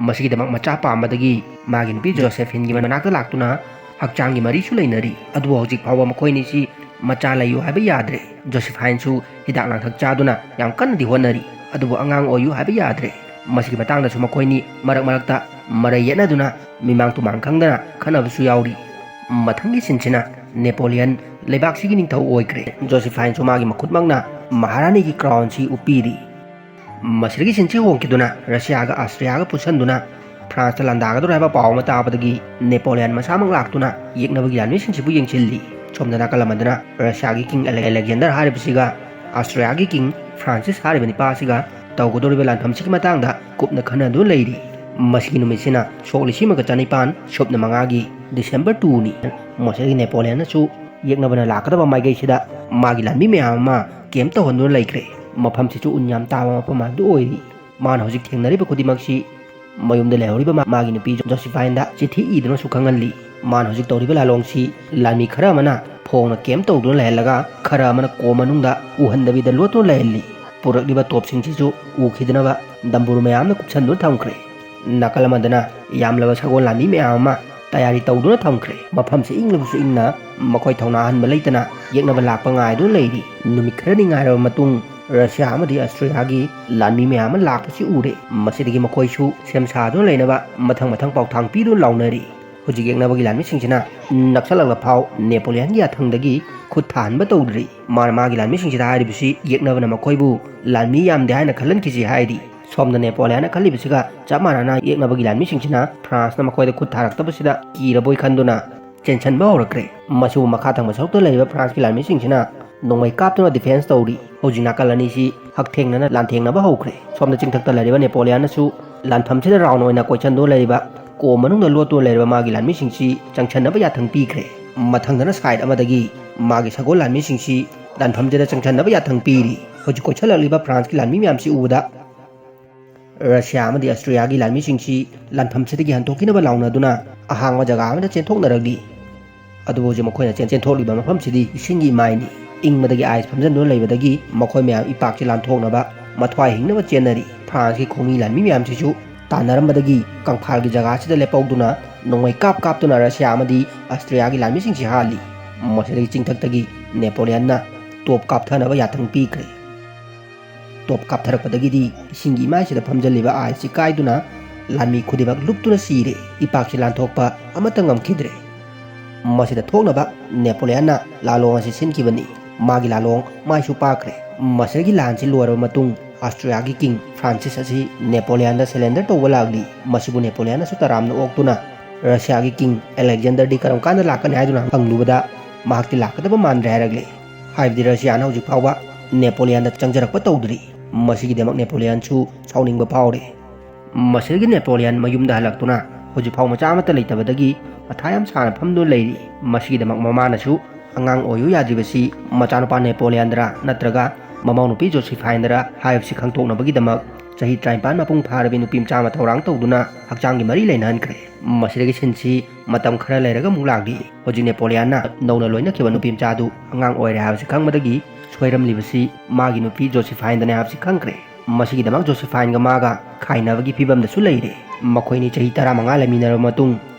ꯃꯁꯤꯒꯤꯗꯃꯛ ꯃꯆꯥ ꯄꯥꯝꯕꯗꯒꯤ ꯃꯥꯒꯤ ꯅꯨꯄꯤ ꯖꯣꯁꯦꯐꯤꯟꯒꯤ ꯃꯅꯥꯛꯇ ꯂꯥꯛꯇꯨꯅ ꯍꯛꯆꯥꯡꯒꯤ ꯃꯔꯤꯁꯨ ꯂꯩꯅꯔꯤ꯫ ꯑꯗꯨꯕꯨ ꯍꯧꯖꯤꯛ ꯐꯥꯎꯕ ꯃꯈꯣꯏꯅꯤꯁꯤ ꯃꯆꯥ ꯂꯩꯌꯨ ꯍꯥꯏꯕ ꯌꯥꯗ꯭ꯔꯦ꯫ ꯖꯣꯁꯦꯐꯥꯏꯟꯁꯨ ꯍꯤꯗꯥꯛ ꯂꯥꯡꯊꯛ ꯆꯥꯗꯨꯅ ꯌꯥꯝ ꯀꯟꯅꯗꯤ ꯍꯣꯠꯅꯔꯤ꯫ ꯑꯗꯨꯕꯨ ꯑꯉꯥꯡ ꯑꯣꯏꯌꯨ ꯍꯥꯏꯕ ꯌꯥꯗ꯭ꯔꯦ꯫ ꯃꯁꯤꯒꯤ ꯃꯇꯥꯡꯗꯁꯨ ꯃꯈꯣꯏꯅꯤ ꯃꯔꯛ ꯃꯔꯛꯇ ꯃꯔꯩ ꯌꯦꯠꯅꯗꯨꯅ ꯃꯤꯃꯥꯡ ꯇꯨꯃꯥꯡ ꯈꯪꯗꯅ ꯈꯠꯅꯕꯁꯨ ꯌꯥꯎꯔꯤ꯫ ꯃꯊꯪꯒꯤ ꯁꯤꯟꯁꯤꯅ ꯅꯦꯄꯣꯂꯤꯌꯟ ꯂꯩꯕꯥꯛꯁꯤꯒꯤ ꯅꯤꯡꯊꯧ ꯑꯣꯏꯈ꯭ꯔꯦ꯫ ꯖꯣꯁꯦꯐꯥꯏꯟꯁꯨ ꯃꯥꯒꯤ ꯃꯈꯨꯠꯃꯛꯅ ꯃꯍꯥꯔꯥꯅꯤꯒꯤ ꯀ꯭ꯔꯥꯎꯟꯁꯤ ꯎꯞꯄꯤꯔꯤ꯫ ꯃꯁꯤꯗꯒꯤ ꯁꯤꯟꯁꯤ ꯍꯣꯡꯈꯤꯗꯨꯅ ꯔꯁꯤꯌꯥꯒ ꯑꯁꯇ꯭ꯔꯤꯌꯥꯒ ꯄꯨꯟꯁꯤꯟꯗꯨꯅ ꯐ꯭ꯔꯥꯟꯁꯇ ꯂꯥꯟꯗꯥꯒꯗꯧꯔꯦ ꯍꯥꯏꯕ ꯄꯥꯎ ꯑꯃ ꯇꯥꯕꯗꯒꯤ ꯅꯦꯄꯣꯂꯤꯌꯟ ꯃꯁꯥꯃꯛ ꯂꯥꯛꯇꯨꯅ ꯌꯦꯛꯅꯕꯒꯤ ꯂꯥꯟꯃꯤꯁꯤꯡꯁꯤꯕꯨ ꯌꯦꯡꯁꯤꯜꯂꯤ꯫ ꯁꯣꯝꯗ ꯅꯥꯀꯜ ꯑꯃꯗꯅ ꯔꯁꯤꯌꯥꯒꯤ ꯀꯤꯡ ꯑꯂꯦ-, ꯑꯂꯦꯛꯖꯦꯟꯗꯔ ꯍꯥꯏꯔꯤꯕꯁꯤꯒ ꯑꯁꯇ꯭ꯔꯤꯌꯥꯒꯤ ꯀꯤꯡ ꯐ꯭ꯔꯥꯟꯁꯤꯁ ꯍꯥꯏꯔꯤꯕ ꯅꯤꯄꯥ ꯑꯁꯤꯒ ꯇꯧꯒꯗꯧꯔꯤꯕ ꯂꯥꯟꯐꯝꯁꯤꯒꯤ ꯃꯇꯥꯡꯗ ꯀꯨꯞꯅ ꯈꯟꯅꯗꯨꯅ ꯂꯩꯔꯤ꯫ ꯃꯁꯤꯒꯤ ꯅꯨꯃꯤꯠꯁꯤꯅ ꯁꯣꯛ ꯂꯤꯁꯤꯡ ꯑꯃꯒ ꯆꯅꯤꯄꯥꯟ ꯁꯨꯞꯅ ꯃꯉꯥꯒꯤ ꯗꯤꯁꯦꯝꯕꯔ ꯇꯨꯅꯤ꯫ ꯃꯁꯤꯗꯒꯤ ꯅꯦꯄꯣꯂꯤꯌꯟꯅꯁꯨ ꯌꯦꯛꯅꯕꯅ ꯂꯥꯛꯀꯗꯕ ꯃꯥꯏꯀꯩꯁꯤꯗ ꯃꯥꯒꯤ ꯂꯥꯟꯃꯤ ꯃꯌꯥꯝ ꯑꯃ ꯀꯦꯝꯞ ꯇꯧꯍꯟꯗꯨꯅ ꯂꯩꯈ꯭ꯔꯦ꯫ ꯃꯐꯝꯁꯤꯁꯨ ꯎꯟ ꯌꯥꯝ ꯇꯥꯕ ꯃꯐꯝ ꯍꯥꯏꯕꯗꯨ ꯑꯣꯏꯔꯤ꯫ ꯃꯥꯅ ꯍꯧꯖꯤꯛ ꯊꯦꯡꯅꯔꯤꯕ ꯈꯨꯗꯤꯡꯃꯛꯁꯤ ꯃꯌꯨꯝꯗ ꯂꯩꯍꯧꯔꯤꯕ ꯃꯥ-, ꯃꯥꯒꯤ ꯅꯨꯄꯤ ꯖꯣꯁꯤꯐꯥꯏꯟꯗ ꯆꯤꯊꯤ ꯏꯗꯨꯅꯁꯨ ꯈꯪꯍꯜꯂꯤ꯫ ꯃꯥꯅ ꯍꯧꯖꯤꯛ ꯇꯧꯔꯤꯕ ꯂꯥꯂꯣꯡꯁꯤ ꯂꯥꯟꯃꯤ ꯈꯔ ꯑꯃꯅ ꯐꯣꯡꯅ ꯀꯦꯝꯞ ꯇꯧꯗꯨꯅ ꯂꯩꯍꯜꯂꯒ ꯈꯔ ꯑꯃꯅ ꯀꯣꯝ ꯃꯅꯨꯡꯗ ꯎꯍꯟꯗꯕꯤꯗ ꯂꯣꯠꯇꯨꯅ ꯂꯩꯍꯜꯂꯤ꯫ ꯄꯨꯔꯛꯂꯤꯕ ꯇꯣꯞꯁꯤꯡꯁꯤꯁꯨ ꯎꯈꯤꯗꯅꯕ ꯗꯝꯕꯨꯔ ꯃꯌꯥꯝꯅ ꯀꯨꯞꯁꯟꯗꯨꯅ ꯊꯝꯈ꯭ꯔꯦ꯫ ꯅꯥꯀꯜ ꯑꯃꯗꯅ ꯌꯥꯝꯂꯕ ꯁꯒꯣꯜ ꯂꯥꯟꯃꯤ ꯃꯌꯥꯝ ꯑꯃ ꯇꯌꯥꯔꯤ ꯇꯧꯗꯨꯅ ꯊꯝꯈ꯭ꯔꯦ꯫ ꯃꯐꯝꯁꯤ ꯏꯪꯂꯕꯁꯨ ꯏꯪꯅ ꯃꯈꯣꯏ ꯊꯧꯅꯥ ꯍꯟꯕ ꯂꯩꯇꯅ ꯌꯦꯛꯅꯕ ꯂꯥꯛꯄ ꯉꯥꯏꯗꯨꯅ ꯂꯩꯔꯤ꯫ ꯅꯨꯃꯤꯠ ꯈꯔꯅꯤ ꯉꯥꯏꯔꯕ ꯃꯇꯨꯡ ꯔꯁꯤꯌꯥ ꯑꯃꯗꯤ ꯑꯁꯇ꯭ꯔꯤꯌꯥꯒꯤ ꯂꯥꯟꯃꯤ ꯃꯌꯥꯝ ꯑꯃ ꯂꯥꯛꯄꯁꯤ ꯎꯔꯦ꯫ ꯃꯁꯤꯗꯒꯤ ꯃꯈꯣꯏꯁꯨ ꯁꯦꯝ ꯁꯥꯗꯨꯅ ꯂꯩꯅꯕ ꯃꯊꯪ ꯃꯊꯪ ꯄꯥꯎꯊꯥꯡ ꯄꯤꯗꯨꯅ ꯂꯥꯎꯅꯔꯤ꯫ ꯍꯧꯖꯤꯛ ꯌꯦꯛꯅꯕꯒꯤ ꯂꯥꯟꯃꯤꯁꯤꯡꯁꯤꯅ ꯅꯛꯁꯜꯂꯛꯂ ꯐꯥꯎ ꯅꯦꯄꯣꯂꯤꯌꯟꯒꯤ ꯌꯥꯊꯪꯗꯒꯤ ꯈꯨꯠ ꯊꯥꯍꯟꯕ ꯇꯧꯗ꯭ꯔꯤ꯫ ꯃꯥꯅ ꯃꯥꯒꯤ ꯂꯥꯟꯃꯤꯁꯤꯡꯁꯤꯗ ꯍꯥꯏꯔꯤꯕꯁꯤ ꯌꯦꯛꯅꯕꯅ ꯃꯈꯣꯏꯕꯨ ꯂꯥꯟꯃꯤ ꯌꯥꯝꯗꯦ ꯍꯥꯏꯅ ꯈꯜꯍꯟꯈꯤꯁꯤ ꯍꯥꯏꯔꯤ꯫ ꯁꯣꯝꯗ ꯅꯦꯄꯣꯂꯤꯌꯟꯅ ꯈꯜꯂꯤꯕꯁꯤꯒ ꯆꯞ ꯃꯥꯟꯅꯅ ꯌꯦꯛꯅꯕꯒꯤ ꯂꯥꯟꯃꯤꯁꯤꯡꯁꯤꯅ ꯐ꯭ꯔꯥꯟꯁꯅ ꯃꯈꯣꯏꯗ ꯈꯨꯠ ꯊꯥꯔꯛꯇꯕꯁꯤꯗ ꯀꯤꯔꯕꯣꯏ ꯈꯟꯗꯨꯅ ꯆꯦꯟꯁꯤꯟꯕ ꯍꯧꯔꯛꯈ꯭ꯔꯦ꯫ ꯃꯁꯤꯕꯨ ꯃꯈꯥ ꯊꯪꯕ ꯁꯔꯨꯛꯇ ꯂꯩꯔꯤꯕ ꯐ꯭ꯔꯥꯟꯁꯀꯤ ꯂꯥꯟꯃꯤꯁꯤꯡꯁꯤꯅ ꯅꯣꯡꯃꯩ ꯀꯥꯞꯇꯨꯅ ꯗꯤꯐꯦꯟꯁ ꯇꯧꯔꯤ꯫ ꯍꯧꯖꯤꯛ ꯅꯥꯀꯜ ꯑꯅꯤꯁꯤ ꯍꯛꯊꯦꯡꯅꯅ ꯂꯥꯟꯊꯦꯡꯅꯕ ꯍꯧꯈ꯭ꯔꯦ꯫ ꯁꯣꯝꯗ ꯆꯤꯡꯊꯛꯇ ꯂꯩꯔꯤꯕ ꯅꯦꯄꯣꯂꯤꯌꯟꯅꯁꯨ ꯂꯥꯟꯐꯝꯁꯤꯗ ꯔꯥꯎꯟ ꯑꯣꯏꯅ ꯀꯣꯏꯁꯟꯗꯨꯅ ꯂꯩꯔꯤꯕ ꯀꯣꯝ ꯃꯅꯨꯡꯗ ꯂꯣꯠꯇꯨꯅ ꯂꯩꯔꯤꯕ ꯃꯥꯒꯤ ꯂꯥꯟꯃꯤꯁꯤꯡꯁꯤ ꯆꯪꯁꯟꯅꯕ ꯌꯥꯊꯪ ꯄꯤꯈ꯭ꯔꯦ꯫ ꯃꯊꯪꯗꯅ ꯁꯥꯏꯠ ꯑꯃꯗꯒꯤ ꯃꯥꯒꯤ ꯁꯒꯣꯜ ꯂꯥꯟꯃꯤꯁꯤꯡꯁꯤ ꯂꯥꯟꯐꯝꯁꯤꯗ ꯆꯪꯁꯟꯅꯕ ꯌꯥꯊꯪ ꯄꯤꯔꯤ꯫ ꯍꯧꯖꯤꯛ ꯀꯣꯏꯁꯜꯂꯛꯂꯤꯕ ꯐ꯭ꯔꯥꯟꯁꯀꯤ ꯂꯥꯟꯃꯤ ꯃꯌꯥꯝꯁꯤ ꯎꯕꯗ ꯔꯁꯤꯌꯥ ꯑꯃꯗꯤ ꯑꯁꯇ꯭ꯔꯤꯌꯥꯒꯤ ꯂꯥꯟꯃꯤꯁꯤꯡꯁꯤ ꯂꯥꯟꯐꯝꯁꯤꯗꯒꯤ ꯍꯟꯗꯣꯛꯈꯤꯅꯕ ꯂꯥꯎꯅꯗꯨꯅ ꯑꯍꯥꯡꯕ ꯖꯒꯥ ꯑꯃꯗ ꯆꯦꯟꯊꯣꯛꯅꯔꯛꯂꯤ꯫ ꯑꯗꯨꯕꯨ ꯍꯧꯖꯤꯛ ꯃꯈꯣꯏꯅ ꯆꯦꯟ-, ꯆꯦꯟꯊꯣꯛꯂꯤꯕ ꯃꯐꯝꯁꯤꯗꯤ ꯏꯁꯤꯡꯒꯤ ꯏꯃꯥꯏꯅꯤ꯫ ꯏꯪꯕꯗꯒꯤ ꯑꯥꯏꯁ ꯐꯝꯖꯤꯟꯗꯨꯅ ꯂꯩꯕꯗꯒꯤ ꯃꯈꯣꯏ ꯃꯌꯥꯝ ꯏꯄꯥꯛꯁꯤ ꯂꯥꯟꯊꯣꯛꯅꯕ ꯃꯊ꯭ꯋꯥꯏ ꯍꯤꯡꯅꯕ ꯆꯦꯟꯅꯔꯤ꯫ ꯐ꯭ꯔꯥꯟꯁꯀꯤ ꯈꯣꯡꯃꯤ ꯂꯥꯟꯃꯤ ꯃꯌꯥꯝꯁꯤꯁꯨ ꯇꯥꯟꯅꯔꯝꯕꯗꯒꯤ ꯀꯪꯐꯥꯜꯒꯤ ꯖꯒꯥꯁꯤꯗ ꯂꯦꯞꯍꯧꯗꯨꯅ ꯅꯣꯡꯃꯩ ꯀꯥꯞ ꯀꯥꯞꯇꯨꯅ ꯔꯁꯤꯌꯥ ꯑꯃꯗꯤ ꯑꯁꯇ꯭ꯔꯤꯌꯥꯒꯤ ꯂꯥꯟꯃꯤꯁꯤꯡꯁꯤ ꯍꯥꯠꯂꯤ꯫ ꯃꯁꯤꯗꯒꯤ ꯆꯤꯡꯊꯛꯇꯒꯤ ꯅꯦꯄꯣꯂꯤꯌꯟꯅ ꯇꯣꯞ ꯀꯥꯞꯊꯅꯕ ꯌꯥꯊꯪ ꯄꯤꯈ꯭ꯔꯦ꯫ ꯇꯣꯞ ꯀꯥꯞꯊꯔꯛꯄꯗꯒꯤꯗꯤ ꯏꯁꯤꯡꯒꯤ ꯏꯃꯥꯏꯁꯤꯗ ꯐꯝꯖꯜꯂꯤꯕ ꯑꯥꯏꯁꯁꯤ ꯀꯥꯏꯗꯨꯅ ꯂꯥꯟꯃꯤ ꯈꯨꯗꯤꯡꯃꯛ ꯂꯨꯞꯇꯨꯅ ꯁꯤꯔꯦ꯫ ꯏꯄꯥꯛꯁꯤ ꯂꯥꯟꯊꯣꯛꯄ ꯑꯃꯠꯇ ꯉꯝꯈꯤꯗ꯭ꯔꯦ꯫ ꯃꯁꯤꯗ ꯊꯣꯛꯅꯕ ꯅꯦꯄꯣꯂꯤꯌꯟꯅ ꯂꯥꯂꯣꯡ ꯑꯁꯤ ꯁꯤꯟꯈꯤꯕꯅꯤ꯫ ꯃꯥꯒꯤ ꯂꯥꯂꯣꯡ ꯃꯥꯏꯁꯨ ꯄꯥꯛꯈ꯭ꯔꯦ꯫ ꯃꯁꯤꯗꯒꯤ ꯂꯥꯟꯁꯤ ꯂꯣꯏꯔꯕ ꯃꯇꯨꯡ ꯑꯁꯇ꯭ꯔꯤꯌꯥꯒꯤ ꯀꯤꯡ ꯐ꯭ꯔꯥꯟꯁꯤꯁ ꯑꯁꯤ ꯅꯦꯄꯣꯂꯤꯌꯟꯗ ꯁꯦꯂꯦꯟꯗꯔ ꯇꯧꯕ ꯂꯥꯛꯂꯤ꯫ ꯃꯁꯤꯕꯨ ꯅꯦꯄꯣꯂꯤꯌꯟꯅꯁꯨ ꯇꯔꯥꯝꯅ ꯑꯣꯛꯇꯨꯅ ꯔꯁꯤꯌꯥꯒꯤ ꯀꯤꯡ ꯑꯂꯦꯛꯖꯦꯟꯗꯔꯗꯤ ꯀꯔꯝ ꯀꯥꯟꯗ ꯂꯥꯛꯀꯅꯤ ꯍꯥꯏꯗꯨꯅ ꯍꯪꯂꯨꯕꯗ ꯃꯍꯥꯛꯇꯤ ꯂꯥꯛꯀꯗꯕ ꯃꯥꯟꯗ꯭ꯔꯦ ꯍꯥꯏꯔꯛꯂꯦ꯫ ꯍꯥꯏꯕꯗꯤ ꯔꯁꯤꯌꯥꯅ ꯍꯧꯖꯤꯛ ꯐꯥꯎꯕ ꯅꯦꯄꯣꯂꯤꯌꯟꯗ ꯆꯪꯖꯔꯛꯄ ꯇꯧꯗ꯭ꯔꯤ꯫ ꯃꯁꯤꯒꯤꯗꯃꯛ ꯅꯦꯄꯣꯂꯤꯌꯟꯁꯨ ꯁꯥꯎꯅꯤꯡꯕ ꯐꯥꯎꯔꯦ꯫ ꯃꯁꯤꯗꯒꯤ ꯅꯦꯄꯣꯂꯤꯌꯟ ꯃꯌꯨꯝꯗ ꯍꯜꯂꯛꯇꯨꯅ ꯍꯧꯖꯤꯛ ꯐꯥꯎ ꯃꯆꯥ ꯑꯃꯠꯇ ꯂꯩꯇꯕꯗꯒꯤ ꯃꯊꯥ ꯌꯥꯝ ꯁꯥꯅ ꯐꯝꯗꯨꯅ ꯂꯩꯔꯤ꯫ ꯃꯁꯤꯒꯤꯗꯃꯛ ꯃꯃꯥꯅꯁꯨ ꯑꯉꯥꯡ ꯑꯣꯏꯌꯨ ꯌꯥꯗ꯭ꯔꯤꯕꯁꯤ ꯃꯆꯥꯅꯨꯄꯥ ꯅꯦꯄꯣꯂꯤꯌꯟꯗꯔ ꯅꯠꯇ꯭ꯔꯒ ꯃꯃꯧ ꯅꯨꯄꯤ ꯖꯣꯁꯤꯐꯥꯏꯟꯗꯔ ꯍꯥꯏꯕꯁꯤ ꯈꯪꯗꯣꯛꯅꯕꯒꯤꯗꯃꯛ ꯆꯍꯤ ꯇꯔꯥꯅꯤꯄꯥꯟ ꯃꯄꯨꯡ ꯐꯥꯔꯕꯤ ꯅꯨꯄꯤ ꯃꯆꯥ ꯑꯃ ꯊꯧꯔꯥꯡ ꯇꯧꯗꯨꯅ ꯍꯛꯆꯥꯡꯒꯤ ꯃꯔꯤ ꯂꯩꯅꯍꯟꯈ꯭ꯔꯦ꯫ ꯃꯁꯤꯗꯒꯤ ꯁꯤꯟꯁꯤ ꯃꯇꯝ ꯈꯔ ꯂꯩꯔꯒ ꯑꯃꯨꯛ ꯂꯥꯛꯂꯤ꯫ ꯍꯧꯖꯤꯛ ꯅꯦꯄꯣꯂꯤꯌꯟꯅ ꯅꯧꯅ ꯂꯣꯏꯅꯈꯤꯕ ꯅꯨꯄꯤ ꯃꯆꯥꯗꯨ ꯑꯉꯥꯡ ꯑꯣꯏꯔꯦ ꯍꯥꯏꯕꯁꯤ ꯈꯪꯕꯗꯒꯤ ꯁꯣꯏꯔꯝꯂꯤꯕꯁꯤ ꯃꯥꯒꯤ ꯅꯨꯄꯤ ꯖꯣꯁꯤꯐꯥꯏꯟꯗꯅꯦ ꯍꯥꯏꯕꯁꯤ ꯈꯪꯈ꯭ꯔꯦ꯫ ꯃꯁꯤꯒꯤꯗꯃꯛ ꯖꯣꯁꯤꯐꯥꯏꯟꯒ ꯃꯥꯒ ꯈꯥꯏꯅꯕꯒꯤ ꯐꯤꯕꯝꯗꯁꯨ ꯂꯩꯔꯦ꯫ ꯃꯈꯣꯏꯅꯤ ꯆꯍꯤ ꯇꯔꯥꯃꯉꯥ ꯂꯩꯃꯤꯟꯅꯔꯕ ꯃꯇꯨꯡ